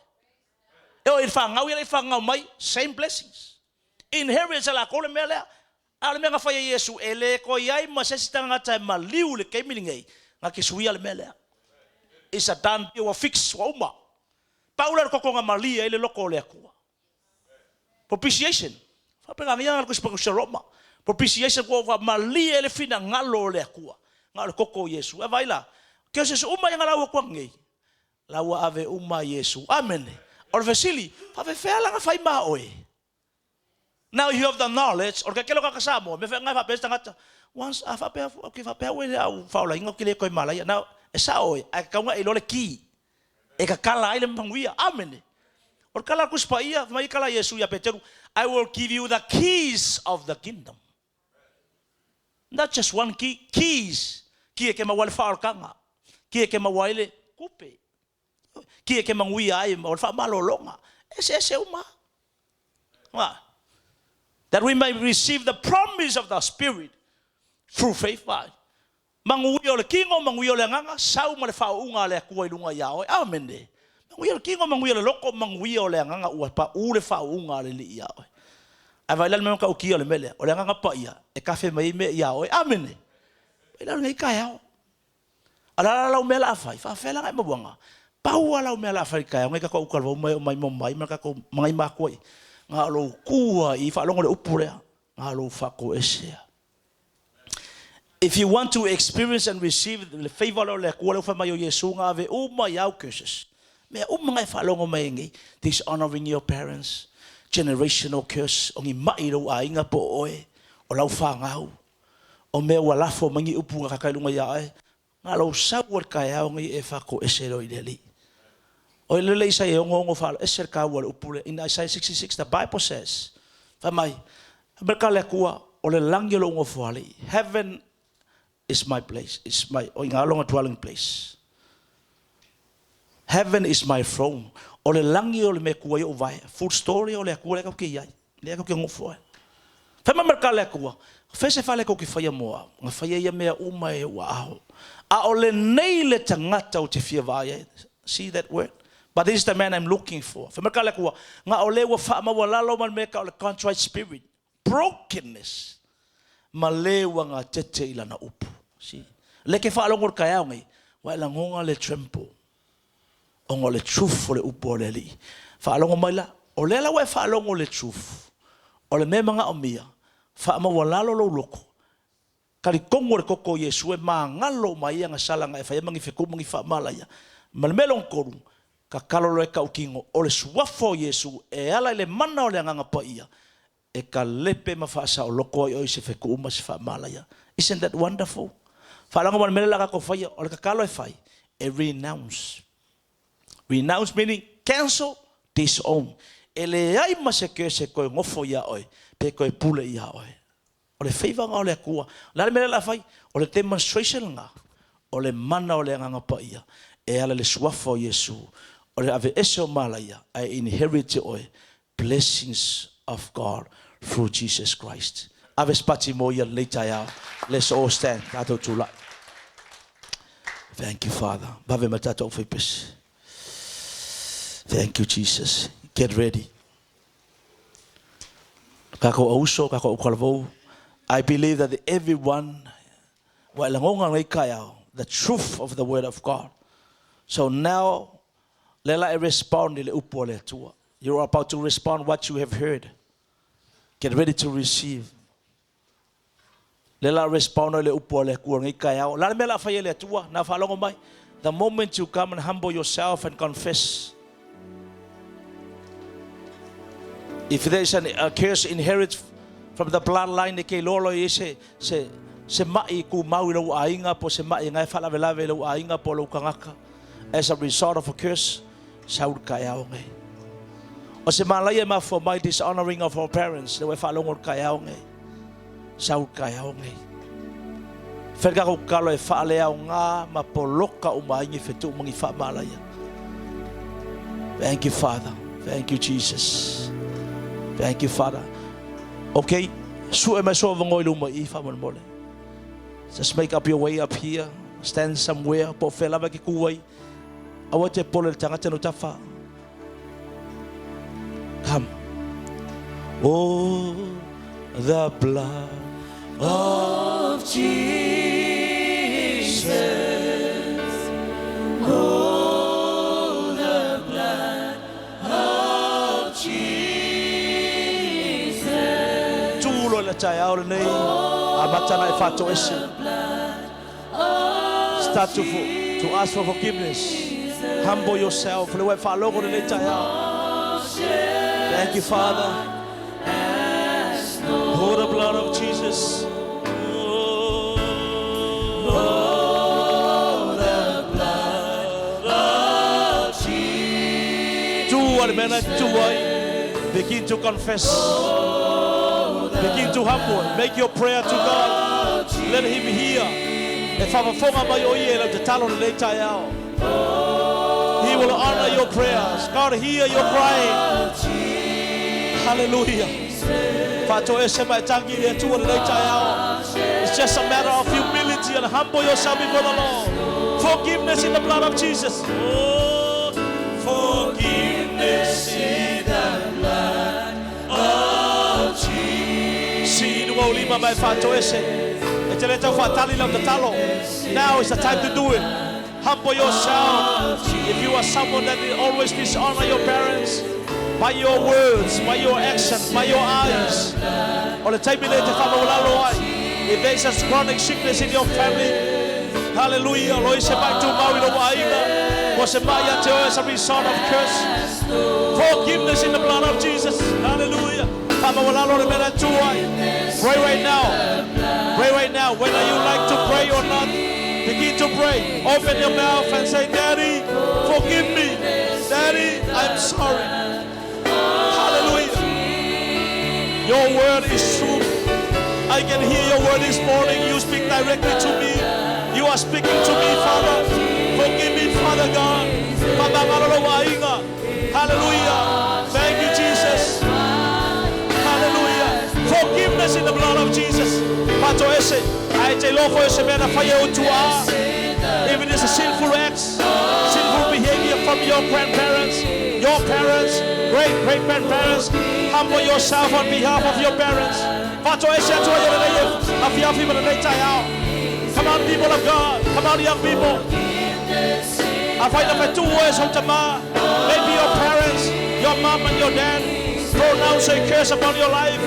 E o i whangau ia le whangau mai, same blessings. Inheritance la kole mea lea. A o le mea na fai e Iesu, e le toe i ai ma se isi tagata e maliu i le taimi lenei, na te suia le mea lea. It's a done deal, ua fix, ua uma. Pau lea o le toto na malie ai le loto o le Atua. Propitiation. Faapena ia le Tusi Roma. Propitiation ua malie ai le finagalo o le Atua. Na o le toto o Iesu. E vaai la, ke se uma ia lau atua nei. La ua ave uma Iesu. Amen. O le fesili, faafefea la na fai ma oe. Now you have the knowledge, o le kekelo kaka Samoa, me whaengai whapea tangata. Once a whapea, okay, whapea ue le au whaolainga o ki le koe malaia. Now, e sa oe, a kaunga e lole ki. E ka kala ai le mpanguia. Amen. O le kala kuspa ia, mai kala Yesu ia Peteru, I will give you the keys of the kingdom. Not just one key, keys. Ki e ke maua le whaolkanga. Ki e ke maua le kupe. Ki e ke manguia ai, o le whaamalolonga. Ese ese uma. Wa. That we may receive the promise of the Spirit through faith. Wa. Manguia o le kingo, manguia o le anganga, sau ma le whaunga le akua i lunga ia oe. Amen. Manguia o le kingo, manguia o le loko, manguia o le anganga ua pa u le whaunga le li ia oe. Ai vai lale ka ukia o le mele, o le anganga pa ia, e kafe mai me ia oe. Amen. Vai lale ngai kai ao. Ala la lau mea la afai, whaafela ngai mabuanga. Pau ala mea la afai kai, ngai ka ko ukalwa mai o mai mo mai, ma ka ko mangai makua i. Ngā lo kua i whaalongo le upu lea, ngā lo whako esea. If you want to experience and receive the favor o le Akua le uwha mai o Yesu ngā ave uma i au curses. Mea uma ngai whaalongo mai ngai, dishonoring your parents, generational curse, o ngi mai ro a inga po oe, o lau whangau, o mea ua lafo mangi upu ngā kakailunga ia oe, ngā lau sau o le kai au ngai e whako ese roi le li. O ile le isa e ongo ongo whaalo ese le kaua le upu le. In Isaiah 66, the Bible says, whai mai, Amerika le akua, o le langi o le ungo fuali. Heaven is my place. It's my o inga alonga dwelling place. Heaven is my throne. O le langi o le me kua i o vai. Full story o le akua le kau ke iai. Le kau ke ngofo ai. Whai mai Amerika le akua, whese whale kau ki whaia moa. Nga whaia ia mea uma e ua aho. A o le nei le tangata o te fia vai ai. See that word? But this is the man I'm looking for. Whai Amerika le akua, nga o le ua wha maua lalo ma le mea ka o le contrite spirit. Brokenness. Ma le ua ngā tete i lana upu. See? Le ke whaalongo le kai au ngai, wa e langonga le tremble. O ngā le truth o le upu o le li. Whaalongo mai la, o le la ua e whaalongo le truth. O le mea manga o mia, wha maua lalo lo loko. Kari kongo le koko Yesu e maangalo mai ia ngā sala ngā e whai mangi wheku mangi wha malaya. Ma le melong koru, ka kalolo e kaukingo, o le suafo o Yesu e ala i le mana o le anganga pa ia, e ka lepe ma whaasa o loko ai oi se wheku uma se wha malaya. Isn't that wonderful? Whaalanga ma le mele laka ko whaia, o le kakalo e whai, e renounce. Renounce meaning cancel, disown. E le ai ma se ke se koe ngofo ia oe, pe koe pule ia oe. O le whaiwanga o le akua. Le ale mele la whai, o le demonstration nga, o le mana o le anganga pa ia, e ala le suafa o Yesu, o le ave ese o malaia, ai inherit oe, blessings of God through Jesus Christ. Ave spati mo ia lei tai ao. Let's all stand. Tātou tūlai. Thank you, Father. Vave ma tātou whaipesi. Thank you, Jesus. Get ready. Kako auso, kako ukalavou. I believe that everyone, wa langonga ngai kai ao, the truth of the word of God. So now, lela e respond i le upu o le Atua. You're about to respond what you have heard. Get ready to receive. Lela respond le upu o le Atua ngai kai ao. La le mea la whai le Atua, na whaalongo mai. The moment you come and humble yourself and confess, if there is a curse inherited from the bloodline, e ke lolo i se se se mai ku mau i lau ainga po se mai ngai whalavelave i lau ainga po lau kangaka as a result of a curse, saul kai ao ngai. O se malaia ma for my dishonoring of our parents, le whaalongo kai ao ngai. Saul kai ao ngai. Whenka ko kalo e whaale au ngā ma poloka o maingi whetu mangi wha malaia. Thank you, Father. Thank you, Jesus. Thank you, Father. Okay, su e mai soa vangoi luma i wha mole. Just make up your way up here. Stand somewhere. Po whelava ki kuwai. Awa te pole le tangata no tawha. Come. Oh, the blood. of Jesus. Oh, the blood of Jesus. Tulo le taeao lenei, amata ona e faatoese. Start to ask for forgiveness. Humble yourself. Le ua e faalogo lenei taeao. Thank you, Father. Oh, the blood of Jesus. Oh, the blood of Jesus. Tu ale mena tu ai. Begin to confess. Begin to humble. Make your prayer to God. Let Him hear. E faafofoga mai o ia i lau tatalo lenei taeao. He will honor your prayers. God hear your crying. Hallelujah. Faatoese ma e tagi i le Atua lenei taeao. It's just a matter of humility and humble yourself before the Lord. Forgiveness in the blood of Jesus. Oh, forgiveness in the blood of Jesus. Sii i luga ou lima ma e faatoese. E te le tau faatali lau tatalo. Now is the time to do it. Humble yourself. If you are someone that always dishonor your parents, by your words, by your action, by your eyes, o le taimi lenei e te faamaualalo ai. If there is a chronic sickness in your family, hallelujah, lo i se maʻi tumau i lou aiga, po o se maʻi ia te oe as a result of curse. Forgiveness in the blood of Jesus. Hallelujah. Faamaualalo le mea na tu ai. Pray right now. Pray right now. Whether you like to pray or not, begin to pray. Open your mouth and say, "Daddy, forgive me. Daddy, I'm sorry." Hallelujah. Your word is true. I can hear your word this morning. You speak directly to me. You are speaking to me, Father. Forgive me, Father God. Hallelujah. Thank you, Jesus. Hallelujah. Forgiveness in the blood of Jesus. Faatoese. Ae te iloa foi o se mea na faia e ou tuaa. If it is a sinful act, sinful behavior from your grandparents, your parents, great great grandparents, humble yourself on behalf of your parents. Faatoese Atua i lenei afiafi ma lenei taeao. Come on, people of God. Come on, young people. Afai na fetuʻu oe e sou tamā. Maybe your parents, your mom and your dad, pronounce a curse upon your life.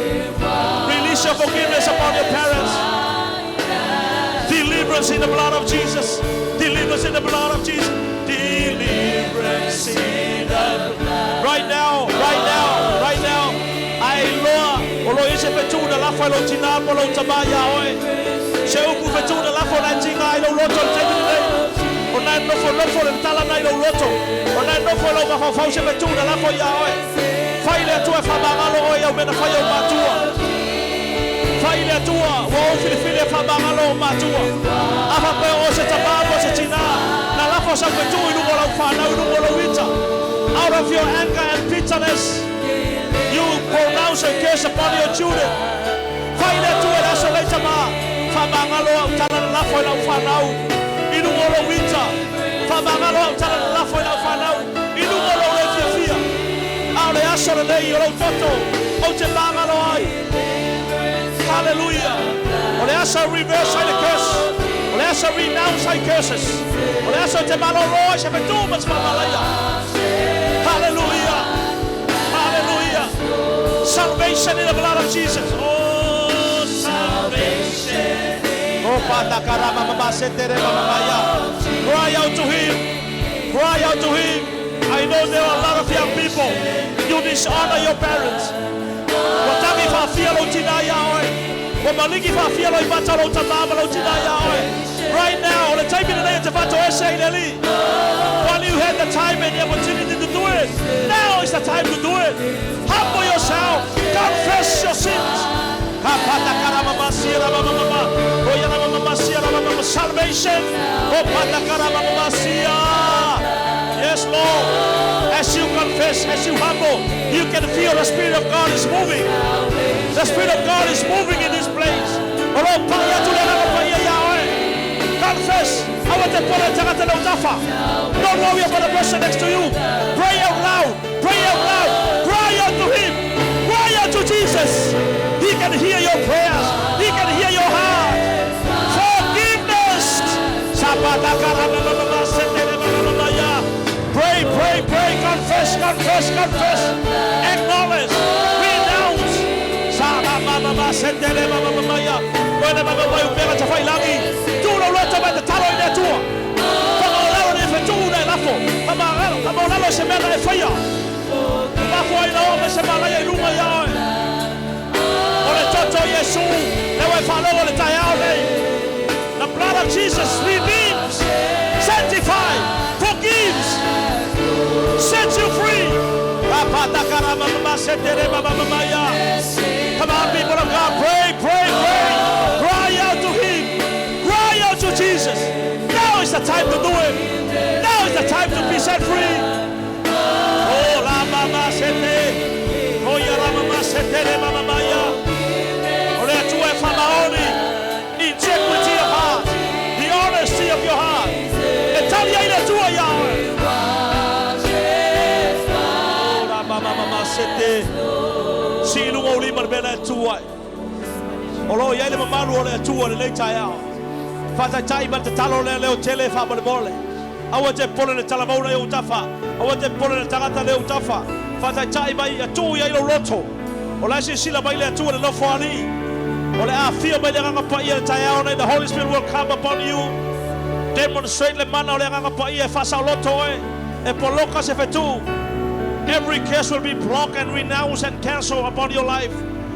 Release your forgiveness upon your parents. Deliverance in the blood of Jesus. Deliverance in the blood of Jesus. Deliverance in the blood. Right now, right now, right now. Ae iloa, o lo o i ai se fetuʻu na lafo e lou tinā po o lou tamā iā oe. Se upu fetuʻu na lafo na e tiga ai lou loto i le taimi lenei. O na e nofonofo le tala na i lou loto. O na e nofo i lou mafaufau se fetuʻu na lafo iā oe. Fai i le Atua e faamagalo oe i au mea na faia e ou matua. Fai i le Atua ua ou filifili e faamagalo ou matua. A faapea o oe se tamā po o se tinā, na lafo sau fetuʻu i luga o lau fanau i luga o lou ita. Out of your anger and bitterness, you pronounce a curse upon your children. Fai i le Atua i le aso lenei tamā, faamagalo au tala na lafo i lau fanau i luga o lou ita. Faamagalo au tala na lafo i lau fanau i luga o lou le fiafia. A o le aso lenei o lou toto, ou te magalo ai. Hallelujah. O le aso e reverse ai le curse. O le aso e renounce ai curses. O le aso e te malōlō ai se fetuʻu ma se faamalaia. Hallelujah. Hallelujah. Salvation in the blood of Jesus. Oh, salvation. Oh, patakarama mama setere mama maya. Cry out to Him. Cry out to Him. I know there are a lot of young people. You dishonor your parents. Ua tagi faafia lou tinā iā oe. Ua maligi faafia loimata o lou tamā ma lou tinā iā oe. Right now, o le taimi lenei e te faatoese ai i le Alii. While you had the time and the opportunity to do it, now is the time to do it. Humble yourself. Confess your sins. Salvation. Yes, Lord. As you confess, as you humble, you can feel the Spirit of God is moving. The Spirit of God is moving in this place. O lo o pai atu le Agaga Paia iā oe. Confess. Aua te popole i le tagata e i lou tafa. Don't worry about the person next to you. Pray out loud. Pray out loud. Cry out to Him. Cry out to Jesus. He can hear your prayers. He can hear your Pray, pray, pray, confess, confess, confess, acknowledge, renounce. Sa ba ba ba ba se te le ba ba ba ba ya. Koe le ba ba ba upega ta whai langi. Tū lau loto mai te talo i le Atua. Whakaolalo ni whetū na e lafo. Whakamangalo, whakaolalo se mea na e whaia. Mafo ai na o me se malaia i lunga ia oe. O le toto Iesu, le wai whalogo le tai ao nei. The blood of Jesus redeems, sanctifies, forgives, sets you free. Come on, people of God, pray, pray, pray. Cry out to Him. Cry out to Jesus. Now is the time to do it. Now is the time to be set free. Oh, la mama sete. Oh, ya la mama sete le mama maya. O le Atua e whamaoni. Integrity of heart. The honesty of your heart. E tali ai le Atua ia oe. Oh, la mama mama sete. Si lunga o lima le mea na e tu ai. O lo iai le mamalu o le Atua le lei taeao. Whātaitai ma te talo lea leo tele wha mole mole. Aua te pole le talamauna i ou tafa. Aua te pole le tagata le ou tafa. Whātaitai mai a tu ia i lo roto. O la silasila mai le Atua le nofo alii. O le afio mai le Agaga Paia le taeao nei. The Holy Spirit will come upon you. Demonstrate le mana o le Agaga Paia e whasaoloto oe. E poloka se whetū. Every curse will be blocked and renounced and cancelled upon your life.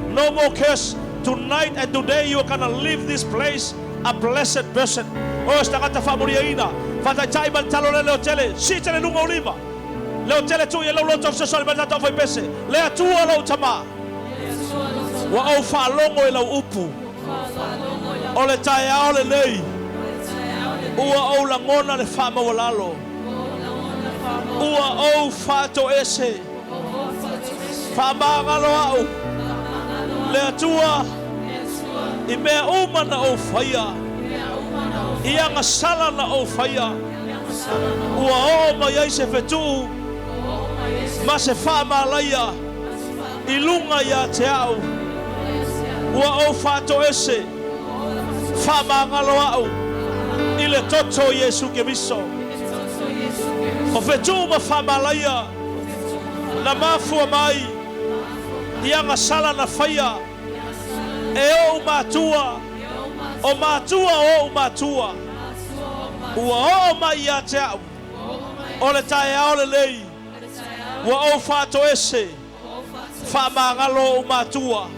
No more curse. Tonight and today you are gonna leave this place a blessed person. O se tagata faamoliaina. Faataitai ma le talo lea leo tele. Si tele lunga o lima. Leo tele tu ia lau loto fesoasoani mai le tatou faipese. Le Atua lou tama. Ua ou faalogo i lau upu. O le taeao lenei. Ua ou lagona le faamaualalo. Ua ou faatoese. Faamagalo au. Le Atua i mea uma na ou faia. I agasala na ou faia. Ua oo mai ai se fetuu ma se faamalaia i luga ia te au. Ua ou faatoese. Faamagalo au i le toto o Iesu Keriso. O fetuu ma faamalaia na mafua mai i agasala na faia e ou matua, o matua o ou matua. Ua oo mai ia te au o le taeao lenei. Ua ou faatoese. Faamagalo ou matua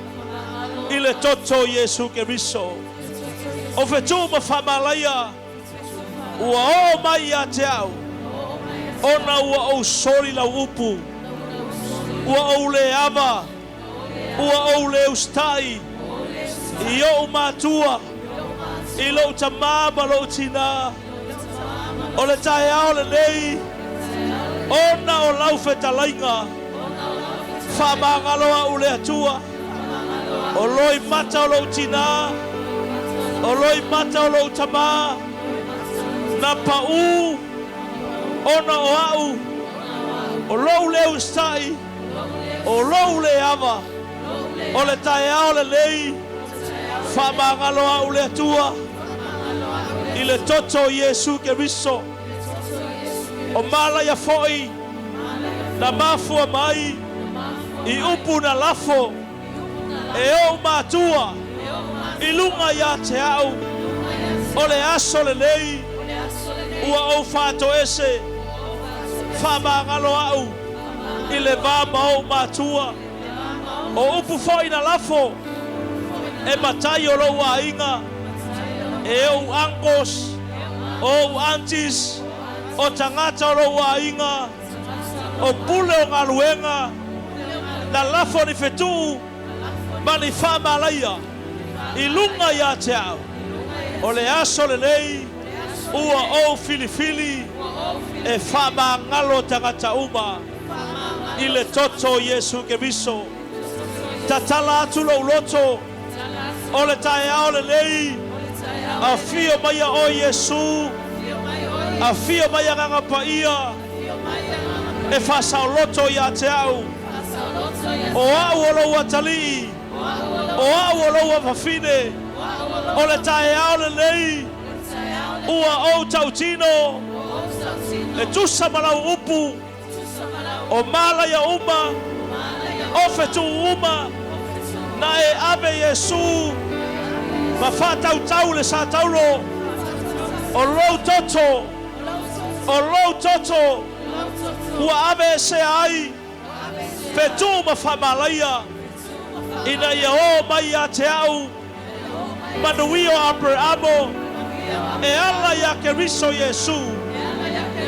i le toto o Iesu Keriso. O fetuu ma faamalaia ua oo mai ia te au, ona ua ou soli lau upu, ua ou le ava, ua ou le usitai i ou matua, i lou tamā ma lou tinā. O le taeao lenei, ona o lau fetalaiga, faamagalo au le Atua, o loimata o lou tinā, o loimata o lou tamā, na paū ona o au, o lou le usitai, o lou le ava, o le taeao lenei, faamagalo au le Atua, i le toto o Iesu Keriso. O malaia foi na mafua mai i upu na lafo e ou matua i luga ia te au, o le aso lenei ua ou faatoese, faamagalo au i le va ma ou matua. O upu foi na lafo e matai o lou aiga, e ou uncles, o ou aunties, o tagata o lou aiga, o pule o galuega, na lafo ni fetuu ma ni faamalaia i luga ia te au. O le aso lenei ua ou filifili e faamagalo tagata uma i le toto o Iesu Keriso. Tatala atu lou loto o le taeao lenei, afio mai a oe Iesu, afio mai Agaga Paia e faasaoloto ia te au. O au o lou atalii, o au o lou afafine, o le taeao lenei. Ua ou tautino e tusa ma lau upu o malaia uma o fetuʻu uma na e ave Iesu ma faatautau le sataulo o lou toto o lou toto ua aveesea ai fetuʻu ma faamalaia ina ia oo mai ia te au manuia o Aperamo e ala iā Keriso Iesu.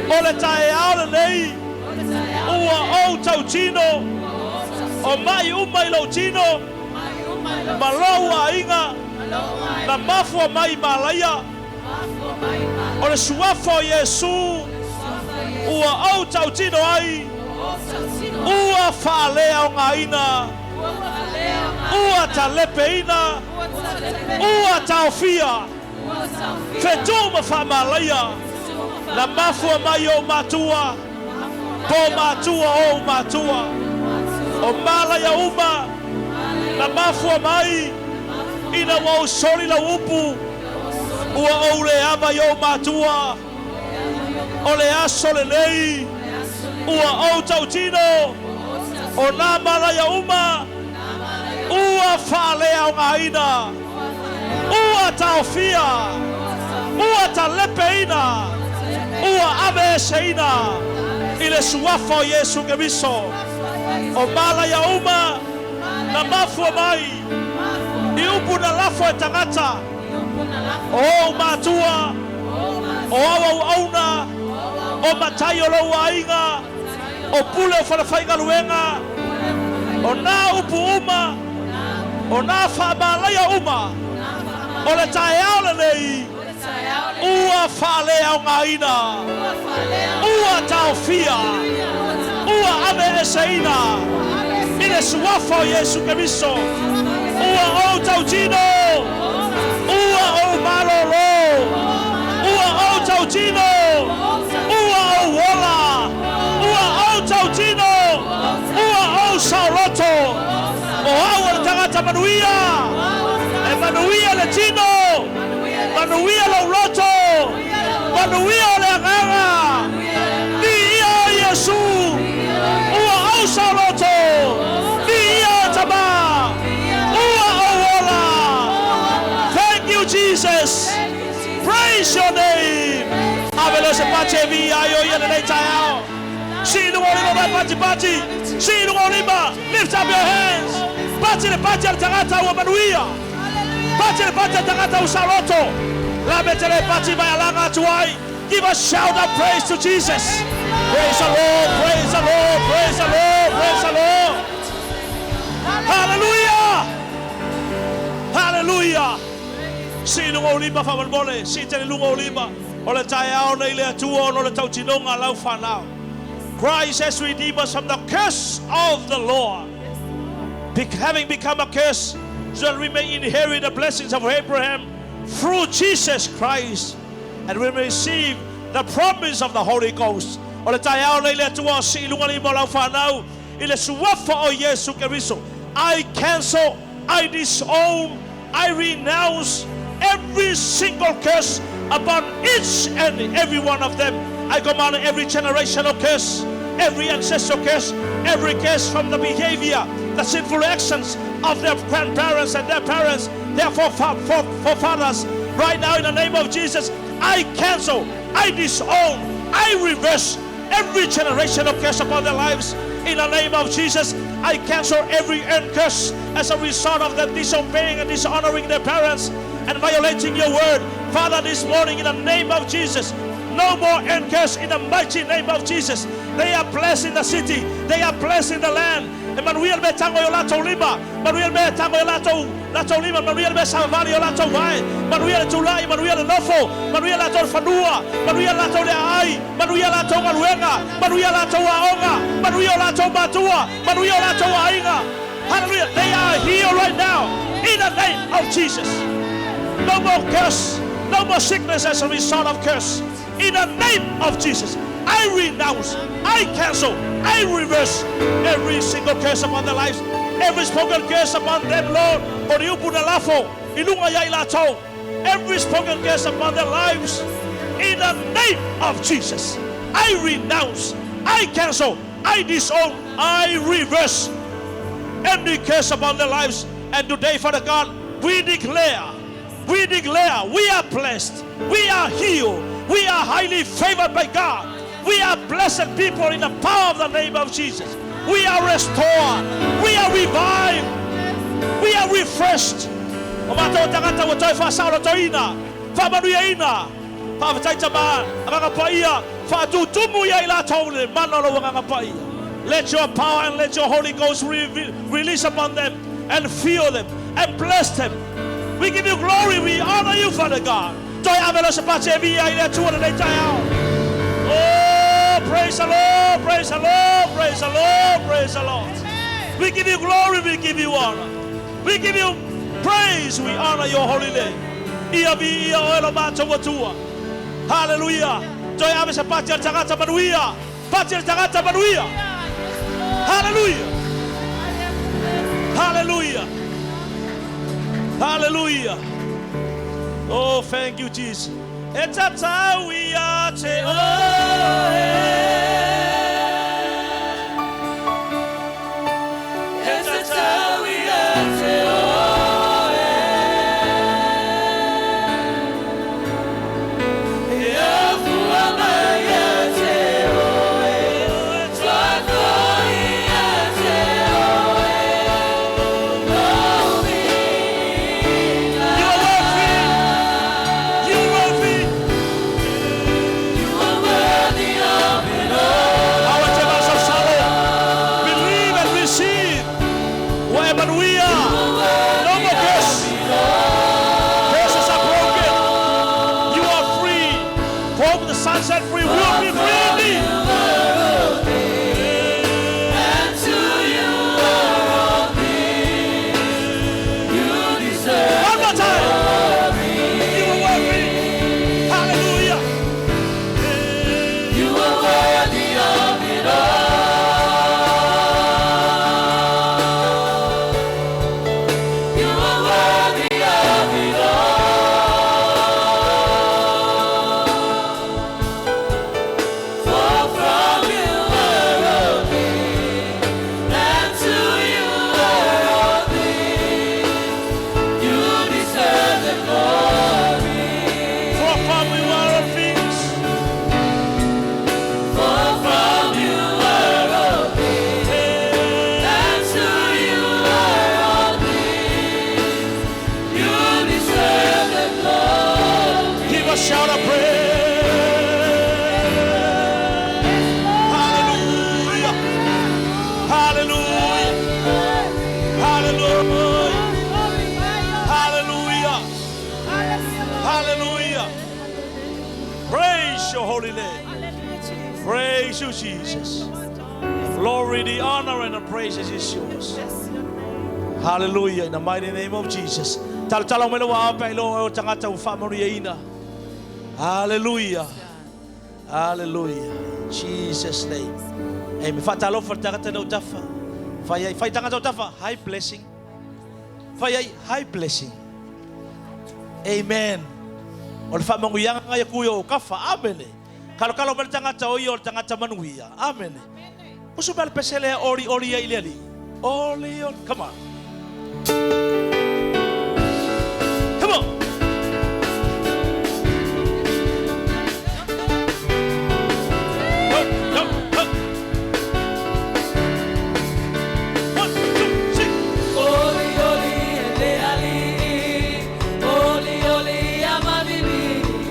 O le taeao lenei ua ou tautino o maʻi uma i lou tino ma lou aiga na mafua mai i malaia o le suafa o Iesu ua ou tautino ai ua faaleaogaina ua talepeina ua taofia fetuʻu ma faamalaia na mafua mai ou matua po matua ou matua o malaia uma na mafua mai ina ua ou soli lau upu ua ou le ava i ou matua o le aso lenei ua ou tautino o nā malaia uma ua faaleaogaina ua taofia ua talepeina ua aveeseina i le suafa o Iesu Keriso o malaia uma na mafua mai i upu na lafo e tagata o ou matua o auauauna o matai o lou aiga o pule o falafaigaluega o nā upu uma o nā faamalaia uma o le taeao lenei ua faaleaogaina ua taofia ua aveeseina i le suafa o Iesu Keriso ua ou tautino ua ou malōlō ua ou tautino ua ou ola ua ou tautino ua ou saoloto o au o le tagata manuia e manuia le tino manuia lou loto manuia o le agaga viia o Iesu ua ou saoloto viia o Tamā ua ou ola. Thank you, Jesus. Praise your name. Ave lea o se pati e viia ai o ia lenei taeao. Sii i luga o lima mai pati pati. Sii i luga o lima. Lift up your hands. Pati le pati a le tagata ua manuia. Pati le pati a le tagata ua saoloto. Lame te le pati mai alaga atu ai. Give a shout of praise to Jesus. Praise the Lord, praise the Lord, praise the Lord, praise the Lord. Hallelujah! Hallelujah! Sii i luga o lima faamolemole, sii tele i luga o lima. O le taeao nei le Atua ona o le tautinoga a lau fanau. Christ has redeemed us from the curse of the law, having become a curse, so that we may inherit the blessings of Abraham through Jesus Christ, and we may receive the promise of the Holy Ghost. O le taeao nei le Atua o sii i luga lima o lau fanau i le suafa o Iesu Keriso. I cancel, I disown, I renounce every single curse upon each and every one of them. I command every generational curse, every ancestral curse, every curse from the behavior, the sinful actions of their grandparents and their parents, their forefathers. Right now, in the name of Jesus, I cancel, I disown, I reverse every generational curse upon their lives. In the name of Jesus, I cancel every earned curse as a result of them disobeying and dishonoring their parents and violating your word. Father, this morning, in the name of Jesus, no more earned curse in the mighty name of Jesus. They are blessed in the city. They are blessed in the land. E manuia le mea e tago i o latou lima. Manuia le mea e tago i o latou, latou lima. Manuia le mea e savavali i o latou vae. Manuia le tulai, manuia le nofo. Manuia latou le fanua. Manuia latou le aai. Manuia latou galuega. Manuia latou aoga. Manuia o latou matua. Manuia o latou aiga. Hallelujah. They are healed right now in the name of Jesus. No more curse. No more sickness as a result of curse. In the name of Jesus, I renounce, I cancel, I reverse every single curse upon their lives, every spoken curse upon them, Lord. O ni upu na lafo, i luga ia i latou. Every spoken curse upon their lives. In the name of Jesus, I renounce, I cancel, I disown, I reverse any curse upon their lives. And today, Father God, we declare, we declare we are blessed, we are healed, we are highly favored by God. We are blessed people in the power of the name of Jesus. We are restored, we are revived, we are refreshed. O mātou tangata ua toe whaasaolotoina, whaamanuiaina, faafetai Tama, Agaga Paia, faatutumu ia i latou le mana o lou Agaga Paia. Let your power and let your Holy Ghost release upon them and fill them and bless them. We give you glory. We honor you, Father God. Toe ave loa se pati e viia i le Atua lenei taeao. Oh, praise the Lord, praise the Lord, praise the Lord, praise the Lord. We give you glory, we give you honor. We give you praise, we honor your holy name. Ia viia oe lo matou Atua. Hallelujah. Toe ave se pati a le tagata manuia. Pati a le tagata manuia. Hallelujah. Hallelujah. Hallelujah. Oh, thank you, Jesus. E tatau ia te oe. E tatau ia te oe. E afua mai ia te oe. Tuatoi ia te oe. You are worthy. You are worthy. You are worthy of it all. Our Tevas of Shalom. Believe and receive. Ua e manuia. No more curse. Curses are broken. You are free. For whom the Son set free will be free indeed. And to you are all things. You deserve One more time. You are worthy. Hallelujah. You are worthy of it all. You are worthy of it all. For from you are all things, and to you are all things. You deserve the glory. For from you are all things. For from you are all things, and to you are all things. You deserve the glory. Give a shout of praise. Hallelujah. Hallelujah. Hallelujah. Hallelujah. Hallelujah. Praise your holy name. Praise you, Jesus. Glory, the honor, and the praises is yours. Hallelujah. In the mighty name of Jesus. Talotalo mai lou aao pe a iloa oe o le tagata ua faamanuiaina. Hallelujah. Hallelujah. In Jesus' name. Amen. Faatalofa i le tagata i lou tafa. Fai ai, fai tagata o tafa. High blessing. Fai ai, high blessing. Amen. O le faamanuiaga lena ia tu i ou kafa. Amene. Kalokalo mai le tagata o ia o le tagata manuia. Amene. Usu mai le pese lea olioli ai i le Alii. Oli oli. Come on. Come on. Go, go, go. One, two, three. Oli oli e le Alii, oli oli ia mavivi.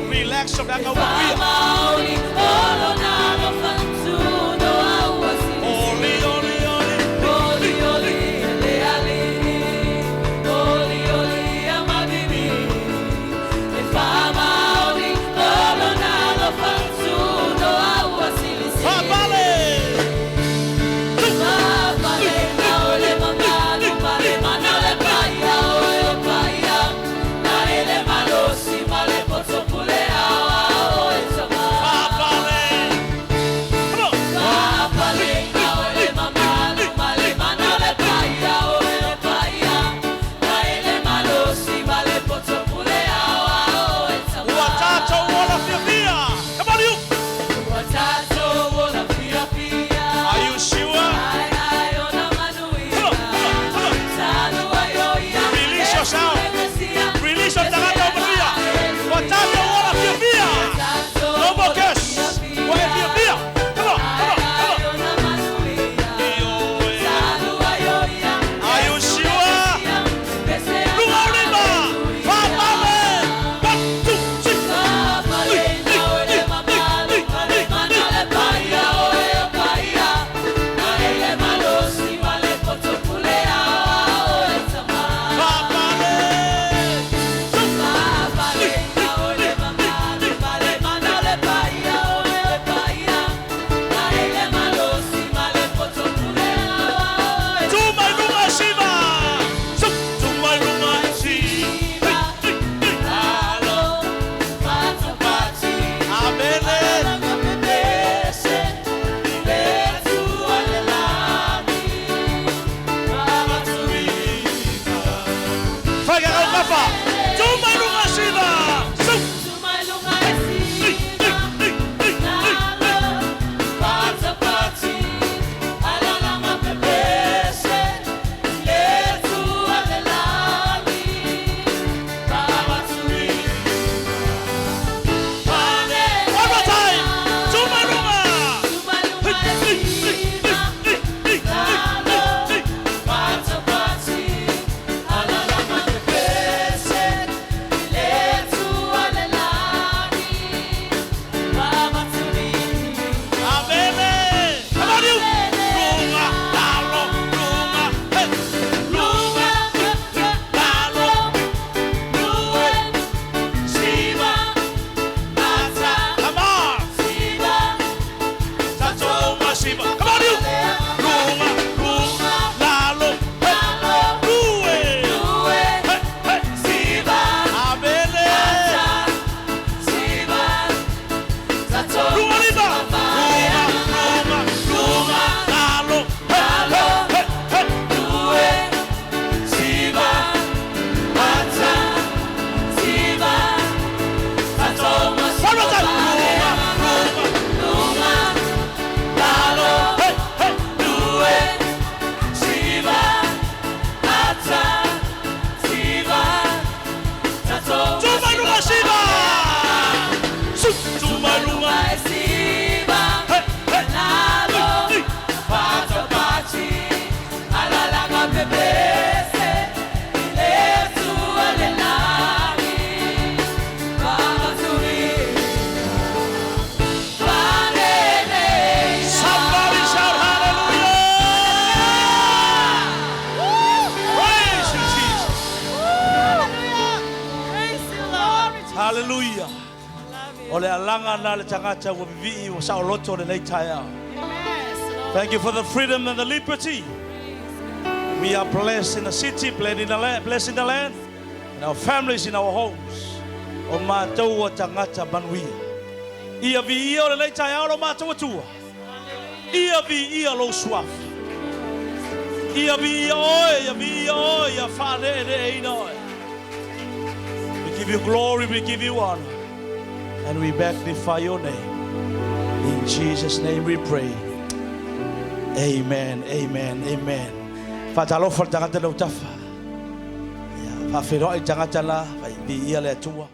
Relax o le manuia. Maoli olo nalo fantuno aua Oli, oli, oli. Oli oli e le Alii, oli oli ia mavivi. E faamaoni o lona alofa tunoa ua silisili. Faapale. Faapale na o le mamalu ma le mana o le paia o e o paia. Na e le malosi ma le poto pule aoao e Tama. O le alaga lena a le tagata ua vivii ua saoloto lenei taeao. Thank you for the freedom and the liberty. We are blessed in the city, blessed in the land, blessed in the land, in our families, in our homes. O matou o tagata manuia. Ia viia o lenei taeao lo matou Atua. Ia viia lou suafa. Ia viia oe, ia viia oe, ia faaleeleina oe. We give you glory, we give you honor, and we magnify your name. In Jesus' name we pray. Amen, amen, amen. Faatalofa le tagata lau tafa. Ia, faafeiloai le tagata la, fai viia le Atua.